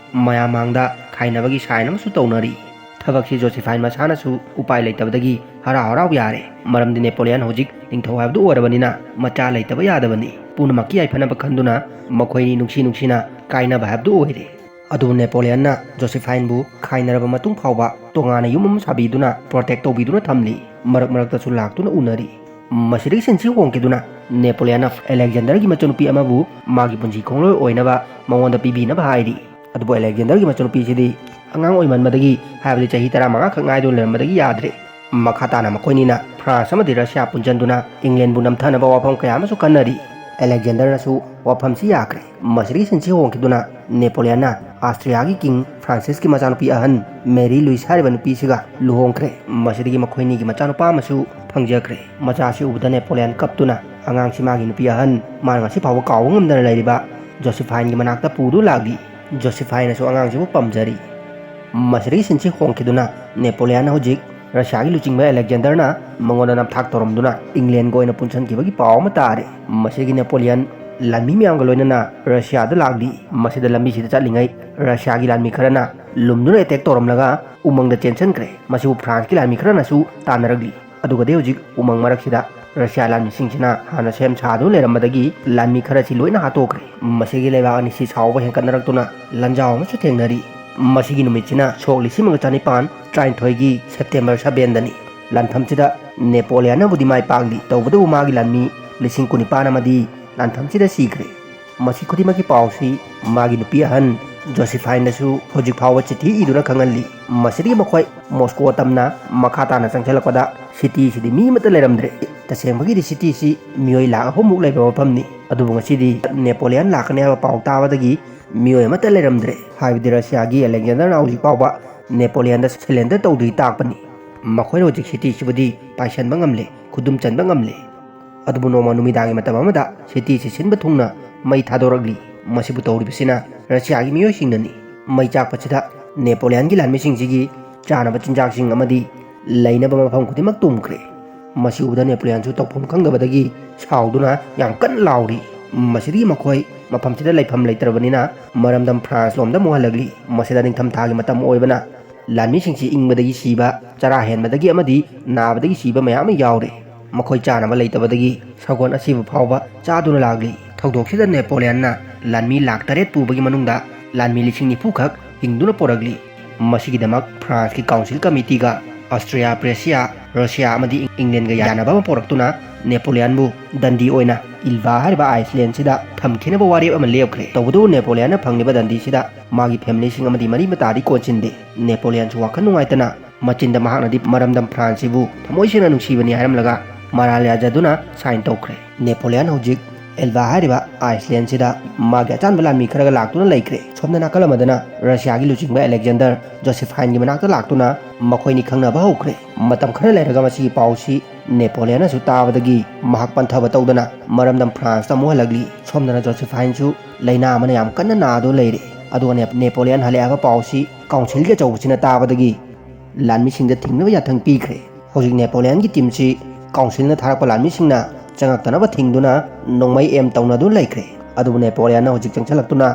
ꯃꯌꯥꯝ ꯃꯥꯡꯗ ꯈꯥꯏꯅꯕꯒꯤ ꯁꯥꯏꯟ ꯑꯃꯁꯨ ꯇꯧꯅꯔꯤ꯫ ꯊꯕꯛꯁꯤ ꯖꯣꯁꯤꯐꯥꯏꯟ ꯃꯁꯥꯅꯁꯨ ꯎꯄꯥꯏ ꯂꯩꯇꯕꯗꯒꯤ ꯍꯔꯥꯎ ꯍꯔꯥꯎ ꯌꯥꯔꯦ, ꯃꯔꯝꯗꯤ ꯅꯦꯄꯣꯂꯤꯌꯟ ꯍꯧꯖꯤꯛ ꯅꯤꯡꯊꯧ ꯍꯥꯏꯕꯗꯨ ꯑꯣꯏꯔꯕꯅꯤꯅ ꯃꯆꯥ ꯂꯩꯇꯕ ꯌꯥꯗꯕꯅꯤ꯫ ꯄꯨꯝꯅꯃꯛꯀꯤ ꯌꯥꯏꯐꯅꯕ ꯈꯟꯗꯨꯅ ꯃꯈꯣꯏꯅꯤ ꯅꯨꯡꯁꯤ ꯅꯨꯡꯁꯤꯅ ꯀꯥꯏꯅꯕ ꯍꯥꯏꯕꯗꯨ ꯑꯣꯏꯔꯦ꯫ ꯑꯗꯨꯕꯨ ꯅꯦꯄꯣꯂꯤꯌꯟꯅ ꯖꯣꯁꯤꯐꯥꯏꯟꯕꯨ ꯈꯥꯏꯅꯔꯕ ꯃꯇꯨꯡ ꯐꯥꯎꯕ ꯇꯣꯉꯥꯟꯅ ꯌꯨꯝ ꯑꯃ ꯁꯥꯕꯤꯗꯨꯅ ꯄ꯭ꯔꯣꯇꯦꯛ ꯇꯧꯕꯤꯗꯨꯅ ꯊꯝꯂꯤ꯫ ꯃꯔꯛ ꯃꯔꯛꯇꯁꯨ ꯂꯥꯛꯇꯨꯅ ꯎꯅꯔꯤ꯫ ꯃꯁꯤꯗꯒꯤ ꯁꯤꯟꯁꯤ ꯍꯣꯡꯈꯤꯗꯨꯅ ꯅꯦꯄꯣꯂꯤꯌꯟꯅ ꯑꯂꯦꯛꯖꯦꯟꯗꯔꯒꯤ ꯃꯆꯟꯅꯨꯄꯤ ꯑꯃꯕꯨ ꯃꯥꯒꯤ ꯄꯨꯟꯁꯤ ꯈꯣꯡꯂꯣꯏ ꯑꯣꯏꯅꯕ ꯃꯉꯣꯟꯗ ꯄꯤꯕꯤꯅꯕ ꯍꯥꯏꯔꯤ꯫ ꯑꯗꯨꯕꯨ ꯑꯂꯦꯛꯖꯦꯟꯗꯔꯒꯤ ꯃꯆꯟꯅꯨꯄꯤꯁꯤꯗꯤ ꯑꯉꯥꯡ ꯑꯣꯏꯃꯟꯕꯗꯒꯤ, ꯍꯥꯏꯕꯗꯤ ꯆꯍꯤ ꯇꯔꯥꯃꯉꯥ ꯈꯛ ꯉꯥꯏꯗꯨꯅ ꯂꯩꯔꯝꯕꯗꯒꯤ ꯌꯥꯗ꯭ꯔꯦ꯫ ꯃꯈꯥ ꯇꯥꯅ ꯃꯈꯣꯏꯅꯤꯅ ꯐ꯭ꯔꯥꯟꯁ ꯑꯃꯗꯤ ꯔꯁꯤꯌꯥ ꯄꯨꯟꯁꯤꯟꯗꯨꯅ ꯏꯪꯂꯦꯟꯕꯨ ꯅꯝꯊꯅꯕ ꯋꯥꯐꯝ ꯀꯌꯥ ꯑꯃꯁꯨ ꯈꯟꯅꯔꯤ꯫ ꯑꯂꯦꯛꯖꯦꯟꯗꯔꯅꯁꯨ ꯋꯥꯐꯝꯁꯤ ꯌꯥꯈ꯭ꯔꯦ꯫ ꯃꯁꯤꯗꯒꯤ ꯁꯤꯟꯁꯤ ꯍꯣꯡꯈꯤꯗꯨꯅ ꯅꯦꯄꯣꯂꯤꯌꯟꯅ ꯑꯥꯁꯇ꯭ꯔꯤꯌꯥꯒꯤ ꯀꯤꯡ ꯐ꯭ꯔꯥꯟꯁꯤꯁꯀꯤ ꯃꯆꯥꯅꯨꯄꯤ ꯑꯍꯟ ꯃꯦꯔꯤ ꯂꯨꯏꯁ ꯍꯥꯏꯔꯤꯕ ꯅꯨꯄꯤꯁꯤꯒ ꯂꯨꯍꯣꯡꯈ꯭ꯔꯦ꯫ ꯃꯁꯤꯗꯒꯤ ꯃꯈꯣꯏꯅꯤꯒꯤ ꯃꯆꯥꯅꯨꯄꯥ ꯑꯃꯁꯨ ꯐꯪꯖꯈ꯭ꯔꯦ꯫ ꯃꯆꯥꯁꯤ ꯎꯕꯗ ꯅꯦꯄꯣꯂꯤꯌꯟ ꯀꯞꯇꯨꯅ ꯑꯉꯥꯡꯁꯤ ꯃꯥꯒꯤ ꯅꯨꯄꯤ ꯑꯍꯟ, ꯃꯥꯅ ꯉꯁꯤ ꯐꯥꯎꯕ ꯀꯥꯎꯕ ꯉꯝꯗꯅ ꯂꯩꯔꯤꯕ ꯖꯣꯁꯤꯐꯥꯏꯟꯒꯤ ꯃꯅꯥꯛꯇ ꯄꯨꯗꯨꯅ ꯂꯥꯛꯂꯤ꯫ ꯖꯣꯁꯤꯐꯥꯏꯟꯅꯁꯨ ꯑꯉꯥꯡꯁꯤꯕꯨ ꯄꯥꯝꯖꯔꯤ꯫ ꯃꯁꯤꯗꯒꯤ ꯁꯤꯟꯁꯤ ꯍꯣꯡꯈꯤꯗꯨꯅ ꯅꯦꯄꯣꯂꯤꯌꯟꯅ ꯍꯧꯖꯤꯛ ꯔꯁꯤꯌꯥꯒꯤ ꯂꯨꯆꯤꯡꯕ ꯑꯂꯦꯛꯖꯦꯟꯗꯔꯅ ꯃꯉꯣꯟꯗ ꯅꯝꯊꯥꯛ ꯇꯧꯔꯝꯗꯨꯅ ꯏꯪꯂꯦꯟꯒ ꯑꯣꯏꯅ ꯄꯨꯟꯁꯤꯟꯈꯤꯕꯒꯤ ꯄꯥꯎ ꯑꯃ ꯇꯥꯔꯦ꯫ ꯃꯁꯤꯗꯒꯤ ꯅꯦꯄꯣꯂꯤꯌꯟ ꯂꯥꯟꯃꯤ ꯃꯌꯥꯝꯒ ꯂꯣꯏꯅꯅ ꯔꯁꯤꯌꯥꯗ ꯂꯥꯛꯂꯤ꯫ ꯃꯁꯤꯗ ꯂꯝꯕꯤꯁꯤꯗ ꯆꯠꯂꯤꯉꯩ ꯔꯁꯤꯌꯥꯒꯤ ꯂꯥꯟꯃꯤ ꯈꯔꯅ ꯂꯨꯝꯗꯨꯅ ꯑꯦꯇꯦꯛ ꯇꯧꯔꯝꯂꯒ ꯎꯃꯪꯗ ꯆꯦꯟꯁꯤꯟꯈ꯭ꯔꯦ꯫ ꯃꯁꯤꯕꯨ ꯐ꯭ꯔꯥꯟꯁꯀꯤ ꯂꯥꯟꯃꯤ ꯈꯔꯅꯁꯨ ꯇꯥꯟꯅꯔꯛꯂꯤ꯫ ꯑꯗꯨꯒꯗꯤ ꯍꯧꯖꯤꯛ ꯎꯃꯪ ꯃꯔꯛꯁꯤꯗ ꯔꯁꯤꯌꯥ ꯂꯥꯟꯃꯤꯁꯤꯡꯁꯤꯅ ꯍꯥꯟꯅ ꯁꯦꯝ ꯁꯥꯗꯨꯅ ꯂꯩꯔꯝꯕꯗꯒꯤ ꯂꯥꯟꯃꯤ ꯈꯔꯁꯤ ꯂꯣꯏꯅ ꯍꯥꯠꯇꯣꯛꯈ꯭ꯔꯦ꯫ ꯃꯁꯤꯒꯤ ꯂꯩꯕꯥꯛ ꯑꯅꯤꯁꯤ ꯁꯥꯎꯕ ꯍꯦꯟꯒꯠꯅꯔꯛꯇꯨꯅ ꯂꯥꯟꯖꯥꯎ ꯑꯃꯁꯨ ꯊꯦꯡꯅꯔꯤ꯫ ꯃꯁꯤꯒꯤ ꯅꯨꯃꯤꯠꯁꯤꯅ ꯁꯣꯛ ꯂꯤꯁꯤꯡ ꯑꯃꯒ ꯆꯅꯤꯄꯥꯟ ꯇꯔꯥꯅꯤꯊꯣꯏꯒꯤ ꯁꯦꯞꯇꯦꯝꯕꯔ ꯁꯕꯦꯟꯗꯅꯤ꯫ ꯂꯥꯟꯐꯝꯁꯤꯗ ꯅꯦꯄꯣꯂꯤꯌꯟꯅꯕꯨꯗꯤ ꯃꯥꯏ ꯄꯥꯛꯂꯤ, ꯇꯧꯕꯇꯕꯨ ꯃꯥꯒꯤ ꯂꯥꯟꯃꯤ ꯂꯤꯁꯤꯡ ꯀꯨꯟꯅꯤꯄꯥꯟ ꯑꯃꯗꯤ ꯂꯥꯟꯐꯝꯁꯤꯗ ꯁꯤꯈ꯭ꯔꯦ꯫ ꯃꯁꯤ ꯈꯨꯗꯤꯡꯃꯛꯀꯤ ꯄꯥꯎꯁꯤ ꯃꯥꯒꯤ ꯅꯨꯄꯤ ꯑꯍꯟ ꯖꯣꯁꯤꯐꯥꯏꯟꯗꯁꯨ ꯍꯧꯖꯤꯛ ꯐꯥꯎꯕ ꯆꯤꯊꯤ ꯏꯗꯨꯅ ꯈꯪꯍꯜꯂꯤ꯫ ꯃꯁꯤꯗꯒꯤ ꯃꯈꯣꯏ ꯃꯣꯁꯀꯣ ꯇꯝꯅ ꯃꯈꯥ ꯇꯥꯅ ꯆꯪꯁꯤꯜꯂꯛꯄꯗ ꯁꯤꯇꯤꯁꯤꯗꯤ ꯃꯤ ꯑꯃꯠꯇ ꯂꯩꯔꯝꯗ꯭ꯔꯦ꯫ ꯇꯁꯦꯡꯕꯒꯤꯗꯤ ꯁꯤꯇꯤꯁꯤ ꯃꯤꯑꯣꯏ ꯂꯥꯈ ꯑꯍꯨꯝꯃꯨꯛ ꯂꯩꯕ ꯃꯐꯝꯅꯤ꯫ ꯑꯗꯨꯕꯨ ꯉꯁꯤꯗꯤ ꯅꯦꯄꯣꯂꯤꯌꯟ ꯂꯥꯛꯀꯅꯤ ꯍꯥꯏꯕ ꯄꯥꯎ ꯇꯥꯕꯗꯒꯤ ꯃꯤꯑꯣꯏ ꯑꯃꯠꯇ ꯂꯩꯔꯝꯗ꯭ꯔꯦ꯫ ꯍꯥꯏꯕꯗꯤ ꯔꯁꯤꯌꯥꯒꯤ ꯑꯂꯦꯛꯖꯦꯟꯗꯔꯅ ꯍꯧꯖꯤꯛ ꯐꯥꯎꯕ ꯅꯦꯄꯣꯂꯤꯌꯟꯗ ꯁꯔꯦꯟꯗꯔ ꯇꯧꯗ꯭ꯔꯤ ꯇꯥꯛꯄꯅꯤ꯫ ꯃꯈꯣꯏꯅ ꯍꯧꯖꯤꯛ ꯁꯤꯇꯤꯁꯤꯕꯨꯗꯤ ꯄꯥꯏꯁꯟꯕ ꯉꯝꯂꯦ, ꯈꯨꯗꯨꯝ ꯆꯟꯕ ꯉꯝꯂꯦ꯫ ꯑꯗꯨꯕꯨ ꯅꯣꯡꯃ ꯅꯨꯃꯤꯗꯥꯡꯒꯤ ꯃꯇꯝ ꯑꯃꯗ ꯁꯤꯇꯤꯁꯤ ꯁꯤꯟꯕ ꯊꯨꯡꯅ ꯃꯩ ꯊꯥꯗꯣꯔꯛꯂꯤ꯫ ꯃꯁꯤꯕꯨ ꯇꯧꯔꯤꯕꯁꯤꯅ ꯔꯁꯤꯌꯥꯒꯤ ꯃꯤꯑꯣꯏꯁꯤꯡꯅꯅꯤ꯫ ꯃꯩ ꯆꯥꯛꯄꯁꯤꯗ ꯅꯦꯄꯣꯂꯤꯌꯟꯒꯤ ꯂꯥꯟꯃꯤꯁꯤꯡꯁꯤꯒꯤ ꯆꯥꯅꯕ ꯆꯤꯟꯖꯥꯛꯁꯤꯡ ꯑꯃꯗꯤ ꯂꯩꯅꯕ ꯃꯐꯝ ꯈꯨꯗꯤꯡꯃꯛ ꯇꯨꯝꯈ꯭ꯔꯦ꯫ ꯃꯁꯤ ꯎꯕꯗ ꯅꯦꯄꯣꯂꯤꯌꯟꯁꯨ ꯇꯧꯐꯝ ꯈꯪꯗꯕꯗꯒꯤ ꯁꯥꯎꯗꯨꯅ ꯌꯥꯝ ꯀꯟꯅ ꯂꯥꯎꯔꯤ꯫ ꯃꯁꯤꯗꯒꯤ ꯃꯈꯣꯏ ꯃꯐꯝꯁꯤꯗ ꯂꯩꯐꯝ ꯂꯩꯇ꯭ꯔꯕꯅꯤꯅ ꯃꯔꯝꯗꯝ ꯐ꯭ꯔꯥꯟꯁ ꯂꯣꯝꯗ ꯑꯃꯨꯛ ꯍꯜꯂꯛꯂꯤ꯫ ꯃꯁꯤꯗ ꯅꯤꯡꯊꯝꯊꯥꯒꯤ ꯃꯇꯝ ꯑꯣꯏꯕꯅ ꯂꯥꯟꯃꯤꯁꯤꯡꯁꯤ ꯏꯪꯕꯗꯒꯤ ꯁꯤꯕ, ꯆꯔꯥ ꯍꯦꯟꯕꯗꯒꯤ ꯑꯃꯗꯤ ꯅꯥꯕꯗꯒꯤ ꯁꯤꯕ ꯃꯌꯥꯝ ꯑꯃ ꯌꯥꯎꯔꯦ꯫ ꯃꯈꯣꯏ ꯆꯥꯅꯕ ꯂꯩꯇꯕꯗꯒꯤ ꯁꯒꯣꯜ ꯑꯁꯤꯕ ꯐꯥꯎꯕ ꯆꯥꯗꯨꯅ ꯂꯥꯛꯂꯤ꯫ ꯊꯧꯗꯣꯛꯁꯤꯗ ꯅꯦꯄꯣꯂꯤꯌꯟꯅ ꯂꯥꯟꯃꯤ ꯂꯥꯈ ꯇꯔꯦꯠ ꯄꯨꯕꯒꯤ ꯃꯅꯨꯡꯗ ꯂꯥꯟꯃꯤ ꯂꯤꯁꯤꯡ ꯅꯤꯐꯨ ꯈꯛ ꯍꯤꯡꯗꯨꯅ ꯄꯣꯔꯛꯂꯤ꯫ ꯃꯁꯤꯒꯤꯗꯃꯛ ꯐ꯭ꯔꯥꯟꯁꯀꯤ ꯀꯥꯎꯟꯁꯤꯜ ꯀꯃꯤꯇꯤꯒ ꯑꯁꯇ꯭ꯔꯤꯌꯥ, ꯄ꯭ꯔꯦꯁꯤꯌꯥ, ꯔꯁꯤꯌꯥ ꯑꯃꯗꯤ ꯏꯪꯂꯦꯟꯒ ꯌꯥꯅꯕ ꯑꯃ ꯄꯣꯔꯛꯇꯨꯅ ꯅꯦꯄꯣꯂꯤꯌꯟꯕꯨ ꯗꯟꯗꯤ ꯑꯣꯏꯅ ꯏꯜꯚꯥ ꯍꯥꯏꯔꯤꯕ ꯑꯥꯏꯁꯂꯦꯟꯁꯤꯗ ꯊꯝꯈꯤꯅꯕ ꯋꯥꯔꯦꯞ ꯑꯃ ꯂꯦꯞꯈ꯭ꯔꯦ꯫ ꯇꯧꯕꯇꯕꯨ ꯅꯦꯄꯣꯂꯤꯌꯟꯅ ꯐꯪꯂꯤꯕ ꯗꯟꯗꯤꯁꯤꯗ ꯃꯥꯒꯤ ꯐꯦꯃꯤꯂꯤꯁꯤꯡ ꯑꯃꯗꯤ ꯃꯔꯤ ꯃꯇꯥꯗꯤ ꯀꯣꯟꯁꯤꯟꯗꯦ꯫ ꯅꯦꯄꯣꯂꯤꯌꯟꯁꯨ ꯋꯥꯈꯜ ꯅꯨꯡꯉꯥꯏꯇꯅ ꯃꯆꯤꯟꯗ ꯃꯍꯥꯛꯅꯗꯤ ꯃꯔꯝꯗꯝ ꯐ꯭ꯔꯥꯟꯁꯁꯤꯕꯨ ꯊꯃꯣꯏ ꯁꯦꯡꯅ ꯅꯨꯡꯁꯤꯕꯅꯤ ꯍꯥꯏꯔꯝꯂꯒ ꯃꯔꯥꯜ ꯌꯥꯖꯗꯨꯅ ꯁꯥꯏꯟ ꯇꯧꯈ꯭ꯔꯦ꯫ ꯅꯦꯄꯣꯂꯤꯌꯟ ꯍꯧꯖꯤꯛ ꯑꯦꯜꯚꯥ ꯍꯥꯏꯔꯤꯕ ꯑꯥꯏꯁꯂꯦꯟꯁꯤꯗ ꯃꯥꯒꯤ ꯑꯆꯥꯟꯕ ꯂꯥꯟꯃꯤ ꯈꯔꯒ ꯂꯥꯛꯇꯨꯅ ꯂꯩꯈ꯭ꯔꯦ꯫ ꯁꯣꯝꯗ ꯅꯥꯀꯜ ꯑꯃꯗꯅ ꯔꯁꯤꯌꯥꯒꯤ ꯂꯨꯆꯤꯡꯕ ꯑꯂꯦꯛꯖꯦꯟꯗꯔ ꯖꯣꯁꯤꯐꯥꯏꯟꯒꯤ ꯃꯅꯥꯛꯇ ꯂꯥꯛꯇꯨꯅ ꯃꯈꯣꯏꯅꯤ ꯈꯪꯅꯕ ꯍꯧꯈ꯭ꯔꯦ꯫ ꯃꯇꯝ ꯈꯔ ꯂꯩꯔꯒ ꯃꯁꯤꯒꯤ ꯄꯥꯎꯁꯤ ꯅꯦꯄꯣꯂꯤꯌꯟꯅꯁꯨ ꯇꯥꯕꯗꯒꯤ ꯃꯍꯥꯛ ꯄꯟꯊꯕ ꯇꯧꯗꯅ ꯃꯔꯝꯗꯝ ꯐ꯭ꯔꯥꯟꯁꯇ ꯑꯃꯨꯛ ꯍꯜꯂꯛꯂꯤ꯫ ꯁꯣꯝꯗꯅ ꯖꯣꯁꯤꯐꯥꯏꯟꯁꯨ ꯂꯥꯏꯅꯥ ꯑꯃꯅ ꯌꯥꯝ ꯀꯟꯅ ꯅꯥꯗꯨꯅ ꯂꯩꯔꯦ꯫ ꯑꯗꯨꯒ ꯅꯦ-, ꯅꯦꯄꯣꯂꯤꯌꯟ ꯍꯜꯂꯛꯑꯦ ꯍꯥꯏꯕ ꯄꯥꯎꯁꯤ ꯀꯥꯎꯟꯁꯤꯜꯒꯤ ꯑꯆꯧꯕꯁꯤꯅ ꯇꯥꯕꯗꯒꯤ ꯂꯥꯟꯃꯤꯁꯤꯡꯗ ꯊꯤꯡꯅꯕ ꯌꯥꯊꯪ ꯄꯤꯈ꯭ꯔꯦ꯫ ꯍꯧꯖꯤꯛ ꯅꯦꯄꯣꯂꯤꯌꯟꯒꯤ ꯇꯤꯝꯁꯤ ꯀꯥꯎꯟꯁꯤꯜꯅ ꯊꯥꯔꯛꯄ ꯂꯥꯟꯃꯤꯁꯤꯡꯅ ꯆꯪꯉꯛꯇꯅꯕ ꯊꯤꯡꯗꯨꯅ ꯅꯣꯡꯃꯩ ꯑꯦꯝ ꯇꯧꯅꯗꯨꯅ ꯂꯩꯈ꯭ꯔꯦ꯫ ꯑꯗꯨꯕꯨ ꯅꯦꯄꯣꯂꯤꯌꯟꯅ ꯍꯧꯖꯤꯛ ꯆꯪꯁꯤꯜꯂꯛꯇꯨꯅ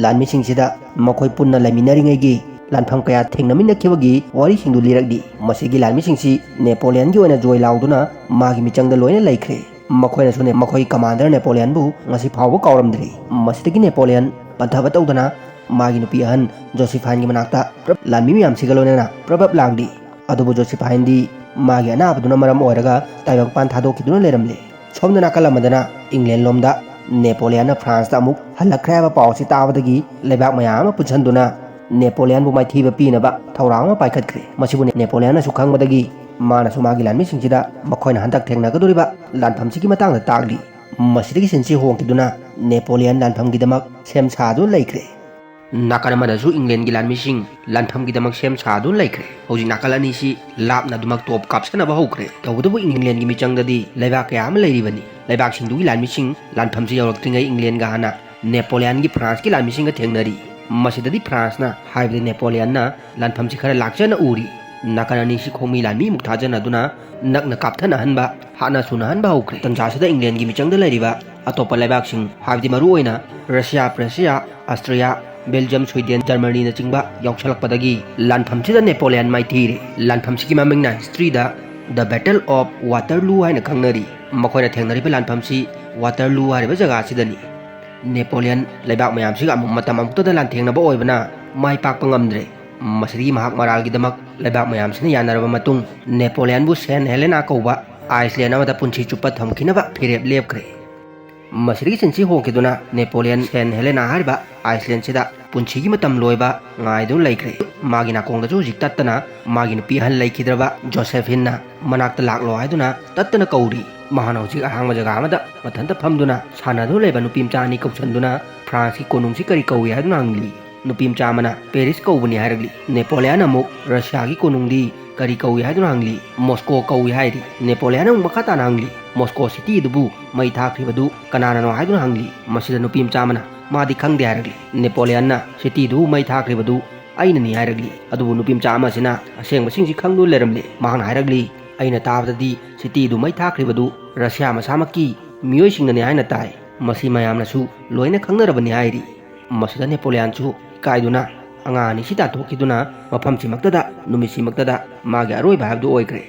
ꯂꯥꯟꯃꯤꯁꯤꯡꯁꯤꯗ ꯃꯈꯣꯏ ꯄꯨꯟꯅ ꯂꯩꯃꯤꯟꯅꯔꯤꯉꯩꯒꯤ ꯂꯥꯟꯐꯝ ꯀꯌꯥ ꯊꯦꯡꯅꯃꯤꯟꯅꯈꯤꯕꯒꯤ ꯋꯥꯔꯤꯁꯤꯡꯗꯨ ꯂꯤꯔꯛꯂꯤ꯫ ꯃꯁꯤꯒꯤ ꯂꯥꯟꯃꯤꯁꯤꯡꯁꯤ ꯅꯦꯄꯣꯂꯤꯌꯟꯒꯤ ꯑꯣꯏꯅ ꯖꯣꯏ ꯂꯥꯎꯗꯨꯅ ꯃꯥꯒꯤ ꯃꯤꯆꯪꯗ ꯂꯣꯏꯅ ꯂꯩꯈ꯭ꯔꯦ꯫ ꯃꯈꯣꯏꯅꯁꯨ ꯅꯦ-, ꯃꯈꯣꯏ ꯀꯃꯥꯟꯗꯔ ꯅꯦꯄꯣꯂꯤꯌꯟꯕꯨ ꯉꯁꯤ ꯐꯥꯎꯕ ꯀꯥꯎꯔꯝꯗ꯭ꯔꯤ꯫ ꯃꯁꯤꯗꯒꯤ ꯅꯦꯄꯣꯂꯤꯌꯟ ꯄꯟꯊꯕ ꯇꯧꯗꯅ ꯃꯥꯒꯤ ꯅꯨꯄꯤ ꯑꯍꯟ ꯖꯣꯁꯤꯐꯥꯏꯟꯒꯤ ꯃꯅꯥꯛꯇ ꯄ꯭ꯔꯞ-, ꯂꯥꯟꯃꯤ ꯃꯌꯥꯝꯁꯤꯒ ꯂꯣꯏꯅꯅ ꯄ꯭ꯔꯞ ꯄ꯭ꯔꯞ ꯂꯥꯡꯂꯤ꯫ ꯑꯗꯨꯕꯨ ꯖꯣꯁꯤꯐꯥꯏꯟꯗꯤ ꯃꯥꯒꯤ ꯑꯅꯥꯕꯗꯨꯅ ꯃꯔꯝ ꯑꯣꯏꯔꯒ ꯇꯥꯏꯕꯪꯄꯥꯟ ꯊꯥꯗꯣꯛꯈꯤꯗꯨꯅ ꯂꯩꯔꯝꯂꯦ꯫ ꯁꯣꯝꯗ ꯅꯥꯀꯜ ꯑꯃꯗꯅ ꯏꯪꯂꯦꯟ ꯂꯣꯝꯗ ꯅꯦꯄꯣꯂꯤꯌꯟꯅ ꯐ꯭ꯔꯥꯟꯁꯇ ꯑꯃꯨꯛ ꯍꯜꯂꯛꯈ꯭ꯔꯦ ꯍꯥꯏꯕ ꯄꯥꯎ ꯑꯁꯤ ꯇꯥꯕꯗꯒꯤ ꯂꯩꯕꯥꯛ ꯃꯌꯥꯝ ꯑꯃ ꯄꯨꯟꯁꯤꯟꯗꯨꯅ ꯅꯦꯄꯣꯂꯤꯌꯟꯕꯨ ꯃꯥꯏꯊꯤꯕ ꯄꯤꯅꯕ ꯊꯧꯔꯥꯡ ꯑꯃ ꯄꯥꯏꯈꯠꯈ꯭ꯔꯦ꯫ ꯃꯁꯤꯕꯨ ꯅꯦ-, ꯅꯦꯄꯣꯂꯤꯌꯟꯅꯁꯨ ꯈꯪꯕꯗꯒꯤ ꯃꯥꯅꯁꯨ ꯃꯥꯒꯤ ꯂꯥꯟꯃꯤꯁꯤꯡꯁꯤꯗ ꯃꯈꯣꯏꯅ ꯍꯟꯗꯛ ꯊꯦꯡꯅꯒꯗꯧꯔꯤꯕ ꯂꯥꯟꯐꯝꯁꯤꯒꯤ ꯃꯇꯥꯡꯗ ꯇꯥꯛꯂꯤ꯫ ꯃꯁꯤꯗꯒꯤ ꯁꯤꯟꯁꯤ ꯍꯣꯡꯈꯤꯗꯨꯅ ꯅꯦꯄꯣꯂꯤꯌꯟ ꯂꯥꯟꯐꯝꯒꯤꯗꯃꯛ ꯁꯦꯝ ꯁꯥꯗꯨꯅ ꯂꯩꯈ꯭ꯔꯦ꯫ ꯅꯥꯀꯟ ꯑꯃꯗꯁꯨ ꯏꯪꯂꯦꯟꯒꯤ ꯂꯥꯟꯃꯤꯁꯤꯡ ꯂꯥꯟꯐꯝꯒꯤꯗꯃꯛ ꯁꯦꯝ ꯁꯥꯗꯨꯅ ꯂꯩꯈ꯭ꯔꯦ꯫ ꯍꯧꯖꯤꯛ ꯅꯥꯀꯜ ꯑꯅꯤꯁꯤ ꯂꯥꯞꯅ ꯑꯗꯨꯃꯛ ꯇꯣꯞ ꯀꯥꯞꯁꯟꯅꯕ ꯍꯧꯈ꯭ꯔꯦ꯫ ꯇꯧꯕꯇꯕꯨ ꯏꯪꯂꯦꯟꯒꯤ ꯃꯤꯆꯪꯗꯗꯤ ꯂꯩꯕꯥꯛ ꯀꯌꯥ ꯑꯃ ꯂꯩꯔꯤꯕꯅꯤ꯫ ꯂꯩꯕꯥꯛꯁꯤꯡꯗꯨꯒꯤ ꯂꯥꯟꯃꯤꯁꯤꯡ ꯂꯥꯟꯐꯝꯁꯤ ꯌꯧꯔꯛꯇ꯭ꯔꯤꯉꯩ ꯏꯪꯂꯦꯟꯒ ꯍꯥꯟꯅ ꯅꯦꯄꯣꯂꯤꯌꯟꯒꯤ ꯐ꯭ꯔꯥꯟꯁꯀꯤ ꯂꯥꯟꯃꯤꯁꯤꯡꯒ ꯊꯦꯡꯅꯔꯤ꯫ ꯃꯁꯤꯗꯗꯤ ꯐ꯭ꯔꯥꯟꯁꯅ, ꯍꯥꯏꯕꯗꯤ ꯅꯦꯄꯣꯂꯤꯌꯟꯅ ꯂꯥꯟꯐꯝꯁꯤ ꯈꯔ ꯂꯥꯛꯆꯅ ꯎꯔꯤ꯫ ꯅꯥꯀꯟ ꯑꯅꯤꯁꯤ ꯈꯣꯡꯃꯤ ꯂꯥꯟꯃꯤꯃꯨꯛ ꯊꯥꯖꯅꯗꯨꯅ ꯅꯛꯅ ꯀꯥꯞꯊꯅꯍꯟꯕ, ꯍꯥꯠꯅ ꯁꯨꯅꯍꯟꯕ ꯍꯧꯈ꯭ꯔꯦ꯫ ꯇꯟꯖꯥꯁꯤꯗ ꯏꯪꯂꯦꯟꯒꯤ ꯃꯤꯆꯪꯗ ꯂꯩꯔꯤꯕ ꯑꯇꯣꯞꯄ ꯂꯩꯕꯥꯛꯁꯤꯡ, ꯍꯥꯏꯕꯗꯤ ꯃꯔꯨꯑꯣꯏꯅ Russia, Prussia, Austria, Belgium, Sweden, ꯖꯔꯃꯅꯤꯅꯆꯤꯡꯕ ꯌꯥꯎꯁꯜꯂꯛꯄꯗꯒꯤ ꯂꯥꯟꯐꯝꯁꯤꯗ ꯅꯦꯄꯣꯂꯤꯌꯟ ꯃꯥꯏꯊꯤꯔꯦ꯫ ꯂꯥꯟꯐꯝꯁꯤꯒꯤ ꯃꯃꯤꯡꯅ ꯍꯤꯁꯇ꯭ꯔꯤꯗ The Battle of Waterloo ꯍꯥꯏꯅ ꯈꯪꯅꯔꯤ꯫ ꯃꯈꯣꯏꯅ ꯊꯦꯡꯅꯔꯤꯕ ꯂꯥꯟꯐꯝꯁꯤ ꯋꯥꯇꯔꯂꯨ ꯍꯥꯏꯔꯤꯕ ꯖꯒꯥ ꯑꯁꯤꯗꯅꯤ꯫ ꯅꯦꯄꯣꯂꯤꯌꯟ ꯂꯩꯕꯥꯛ ꯃꯌꯥꯝꯁꯤꯒ ꯑꯃꯨꯛ ꯃꯇꯝ ꯑꯃꯨꯛꯇꯗ ꯂꯥꯟꯊꯦꯡꯅꯕ ꯑꯣꯏꯕꯅ ꯃꯥꯏ ꯄꯥꯛꯄ ꯉꯝꯗ꯭ꯔꯦ꯫ ꯃꯁꯤꯗꯒꯤ ꯃꯍꯥꯛ ꯃꯔꯥꯜꯒꯤꯗꯃꯛ ꯂꯩꯕꯥꯛ ꯃꯌꯥꯝꯁꯤꯅ ꯌꯥꯅꯔꯕ ꯃꯇꯨꯡ, ꯅꯦꯄꯣꯂꯤꯌꯟꯕꯨ ꯁꯦꯟ ꯍꯦꯂꯦꯅꯥ ꯀꯧꯕ ꯑꯥꯏꯁꯂꯦꯟ ꯑꯃꯗ ꯄꯨꯟꯁꯤ ꯆꯨꯞꯄ ꯊꯝꯈꯤꯅꯕ ꯐꯤꯔꯦꯞ ꯂꯦꯞꯈ꯭ꯔꯦ꯫ ꯃꯁꯤꯗꯒꯤ ꯆꯤꯟꯁꯤ ꯍꯣꯡꯈꯤꯗꯨꯅ ꯅꯦꯄꯣꯂꯤꯌꯟ ꯁꯦꯟ ꯍꯦꯂꯦꯅꯥ ꯍꯥꯏꯔꯤꯕ ꯑꯥꯏꯁꯂꯦꯟꯁꯤꯗ ꯄꯨꯟꯁꯤꯒꯤ ꯃꯇꯝ ꯂꯣꯏꯕ ꯉꯥꯏꯗꯨꯅ ꯂꯩꯈ꯭ꯔꯦ꯫ ꯃꯥꯒꯤ ꯅꯥꯀꯣꯡꯗꯁꯨ ꯍꯧꯖꯤꯛ ꯇꯠꯇꯅ ꯃꯥꯒꯤ ꯅꯨꯄꯤ ꯑꯍꯜ ꯂꯩꯈꯤꯗ꯭ꯔꯕ ꯖꯣꯁꯦꯐꯤꯟꯅ ꯃꯅꯥꯛꯇ ꯂꯥꯛꯂꯣ ꯍꯥꯏꯗꯨꯅ ꯇꯠꯇꯅ ꯀꯧꯔꯤ꯫ ꯃꯍꯥꯛꯅ ꯍꯧꯖꯤꯛ ꯑꯍꯥꯡꯕ ꯖꯒꯥ ꯑꯃꯗ ꯃꯊꯟꯇ ꯐꯝꯗꯨꯅ ꯁꯥꯟꯅꯗꯨꯅ ꯂꯩꯕ ꯅꯨꯄꯤ ꯃꯆꯥ ꯑꯅꯤ ꯀꯧꯁꯟꯗꯨꯅ ꯐ꯭ꯔꯥꯟꯁꯀꯤ ꯀꯣꯅꯨꯡꯁꯤ ꯀꯔꯤ ꯀꯧꯏ ꯍꯥꯏꯗꯨꯅ ꯍꯪꯂꯤ꯫ ꯅꯨꯄꯤ ꯃꯆꯥ ꯑꯃꯅ ꯄꯦꯔꯤꯁ ꯀꯧꯕꯅꯤ ꯍꯥꯏꯔꯛꯂꯤ꯫ ꯅꯦꯄꯣꯂꯤꯌꯟ ꯑꯃꯨꯛ ꯔꯁꯤꯌꯥꯒꯤ ꯀꯣꯅꯨꯡꯗꯤ ꯀꯔꯤ ꯀꯧꯏ ꯍꯥꯏꯗꯨꯅ ꯍꯪꯂꯤ꯫ ꯃꯣꯁꯀꯣ ꯀꯧꯏ ꯍꯥꯏꯔꯤ꯫ ꯅꯦꯄꯣꯂꯤꯌꯟ ꯑꯃꯨꯛ ꯃꯈꯥ ꯇꯥꯅ ꯍꯪꯂꯤ, "ꯃꯣꯁꯀꯣ ꯁꯤꯇꯤ ꯑꯗꯨꯕꯨ ꯃꯩ ꯊꯥꯈ꯭ꯔꯤꯕꯗꯨ ꯀꯅꯥꯅꯅꯣ?" ꯍꯥꯏꯗꯨꯅ ꯍꯪꯂꯤ꯫ ꯃꯁꯤꯗ ꯅꯨꯄꯤ ꯃꯆꯥ ꯑꯃꯅ ꯃꯥꯗꯤ ꯈꯪꯗꯦ ꯍꯥꯏꯔꯛꯂꯤ꯫ ꯅꯦꯄꯣꯂꯤꯌꯟꯅ ꯁꯤꯇꯤꯗꯨ ꯃꯩ ꯊꯥꯈ꯭ꯔꯤꯕꯗꯨ ꯑꯩꯅꯅꯤ ꯍꯥꯏꯔꯛꯂꯤ꯫ ꯑꯗꯨꯕꯨ ꯅꯨꯄꯤ ꯃꯆꯥ ꯑꯃꯁꯤꯅ ꯑꯁꯦꯡꯕꯁꯤꯡꯁꯤ ꯈꯪꯗꯨꯅ ꯂꯩꯔꯝꯂꯦ꯫ ꯃꯍꯥꯛꯅ ꯍꯥꯏꯔꯛꯂꯤ, "ꯑꯩꯅ ꯇꯥꯕꯗꯗꯤ ꯁꯤꯇꯤꯗꯨ ꯃꯩ ꯊꯥꯈ꯭ꯔꯤꯕꯗꯨ ꯔꯁꯤꯌꯥ ꯃꯁꯥꯃꯛꯀꯤ ꯃꯤꯑꯣꯏꯁꯤꯡꯅꯅꯤ ꯍꯥꯏꯅ ꯇꯥꯏ꯫ ꯃꯁꯤ ꯃꯌꯥꯝꯅꯁꯨ ꯂꯣꯏꯅ ꯈꯪꯅꯔꯕꯅꯤ" ꯍꯥꯏꯔꯤ꯫ ꯃꯁꯤꯗ ꯅꯦꯄꯣꯂꯤꯌꯟꯁꯨ ꯏꯀꯥꯏꯗꯨꯅ ꯑꯉꯥꯡ ꯑꯅꯤꯁꯤ ꯇꯥꯟꯊꯣꯛꯈꯤꯗꯨꯅ ꯃꯐꯝꯁꯤꯃꯛꯇꯗ ꯅꯨꯃꯤꯠꯁꯤꯃꯛꯇꯗ ꯃꯥꯒꯤ ꯑꯔꯣꯏꯕ ꯍꯥꯏꯕꯗꯨ ꯑꯣꯏꯈ꯭ꯔꯦ꯫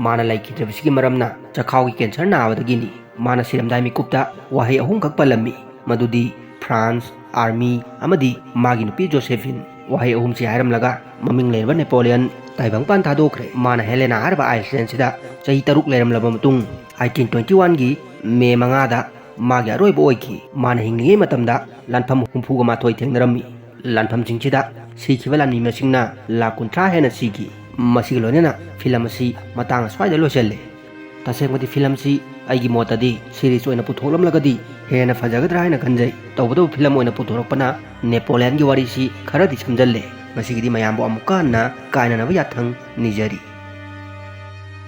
ꯃꯥꯅ ꯂꯩꯈꯤꯗ꯭ꯔꯤꯕꯁꯤꯒꯤ ꯃꯔꯝꯅ ꯆꯈꯥꯎꯒꯤ ꯀꯦꯟꯁꯔ ꯅꯥꯕꯗꯒꯤꯅꯤ꯫ ꯃꯥꯅ ꯁꯤꯔꯝꯗꯥꯏ ꯃꯤꯀꯨꯞꯇ ꯋꯥꯍꯩ ꯑꯍꯨꯝꯈꯛ ꯄꯜꯂꯝꯃꯤ, ꯃꯗꯨꯗꯤ ꯐ꯭ꯔꯥꯟꯁ, ꯑꯥꯔꯃꯤ ꯑꯃꯗꯤ ꯃꯥꯒꯤ ꯅꯨꯄꯤ ꯖꯣꯁꯦꯐꯤꯟ꯫ ꯋꯥꯍꯩ ꯑꯍꯨꯝꯁꯤ ꯍꯥꯏꯔꯝꯂꯒ ꯃꯃꯤꯡ ꯂꯩꯔꯕ ꯅꯦꯄꯣꯂꯤꯌꯟ ꯇꯥꯏꯕꯪꯄꯥꯟ ꯊꯥꯗꯣꯛꯈ꯭ꯔꯦ꯫ ꯃꯥꯅ ꯍꯦꯂꯦꯅꯥ ꯍꯥꯏꯔꯤꯕ ꯑꯥꯏꯁꯂꯦꯟꯁꯤꯗ ꯆꯍꯤ ꯇꯔꯨꯛ ꯂꯩꯔꯝꯂꯕ ꯃꯇꯨꯡ, ꯑꯩꯠꯇꯤꯟ ꯇ꯭ꯋꯦꯟꯇꯤ ꯋꯥꯟꯒꯤ ꯃꯦ ꯃꯉꯥꯗ ꯃꯥꯒꯤ ꯑꯔꯣꯏꯕ ꯑꯣꯏꯈꯤ꯫ ꯃꯥꯅ ꯍꯤꯡꯂꯤꯉꯩ ꯃꯇꯝꯗ ꯂꯥꯟꯐꯝ ꯍꯨꯝꯐꯨꯒ ꯃꯥꯊꯣꯏ ꯊꯦꯡꯅꯔꯝꯃꯤ꯫ ꯂꯥꯟꯐꯝꯁꯤꯡꯁꯤꯗ ꯁꯤꯈꯤꯕ ꯂꯥꯟꯃꯤ ꯃꯁꯤꯡꯅ ꯂꯥꯈ ꯀꯨꯟꯊ꯭ꯔꯥ ꯍꯦꯟꯅ ꯁꯤꯈꯤ꯫ ꯃꯁꯤꯒ ꯂꯣꯏꯅꯅ ꯐꯤꯂꯝ ꯑꯁꯤ ꯃꯇꯥꯡ ꯑꯁ꯭ꯋꯥꯏꯗ ꯂꯣꯏꯁꯤꯜꯂꯦ꯫ ꯇꯁꯦꯡꯕꯗꯤ ꯐꯤꯂꯝꯁꯤ ꯑꯩꯒꯤ ꯃꯣꯠꯇꯗꯤ ꯁꯤꯔꯤꯁ ꯑꯣꯏꯅ ꯄꯨꯊꯣꯛꯂꯝꯂꯒꯗꯤ ꯍꯦꯟꯅ ꯐꯖꯒꯗ꯭ꯔꯥ ꯍꯥꯏꯅ ꯈꯟꯖꯩ꯫ ꯇꯧꯕꯇꯕꯨ ꯐꯤꯂꯝ ꯑꯣꯏꯅ ꯄꯨꯊꯣꯔꯛꯄꯅ ꯅꯦꯄꯣꯂꯤꯌꯟꯒꯤ ꯋꯥꯔꯤꯁꯤ ꯈꯔꯗꯤ ꯁꯝꯖꯜꯂꯦ꯫ ꯉꯁꯤꯒꯤꯗꯤ ꯃꯌꯥꯝꯕꯨ ꯑꯃꯨꯛꯀ ꯍꯟꯅ ꯀꯥꯏꯅꯅꯕ ꯌꯥꯊꯪ ꯅꯤꯖꯔꯤ꯫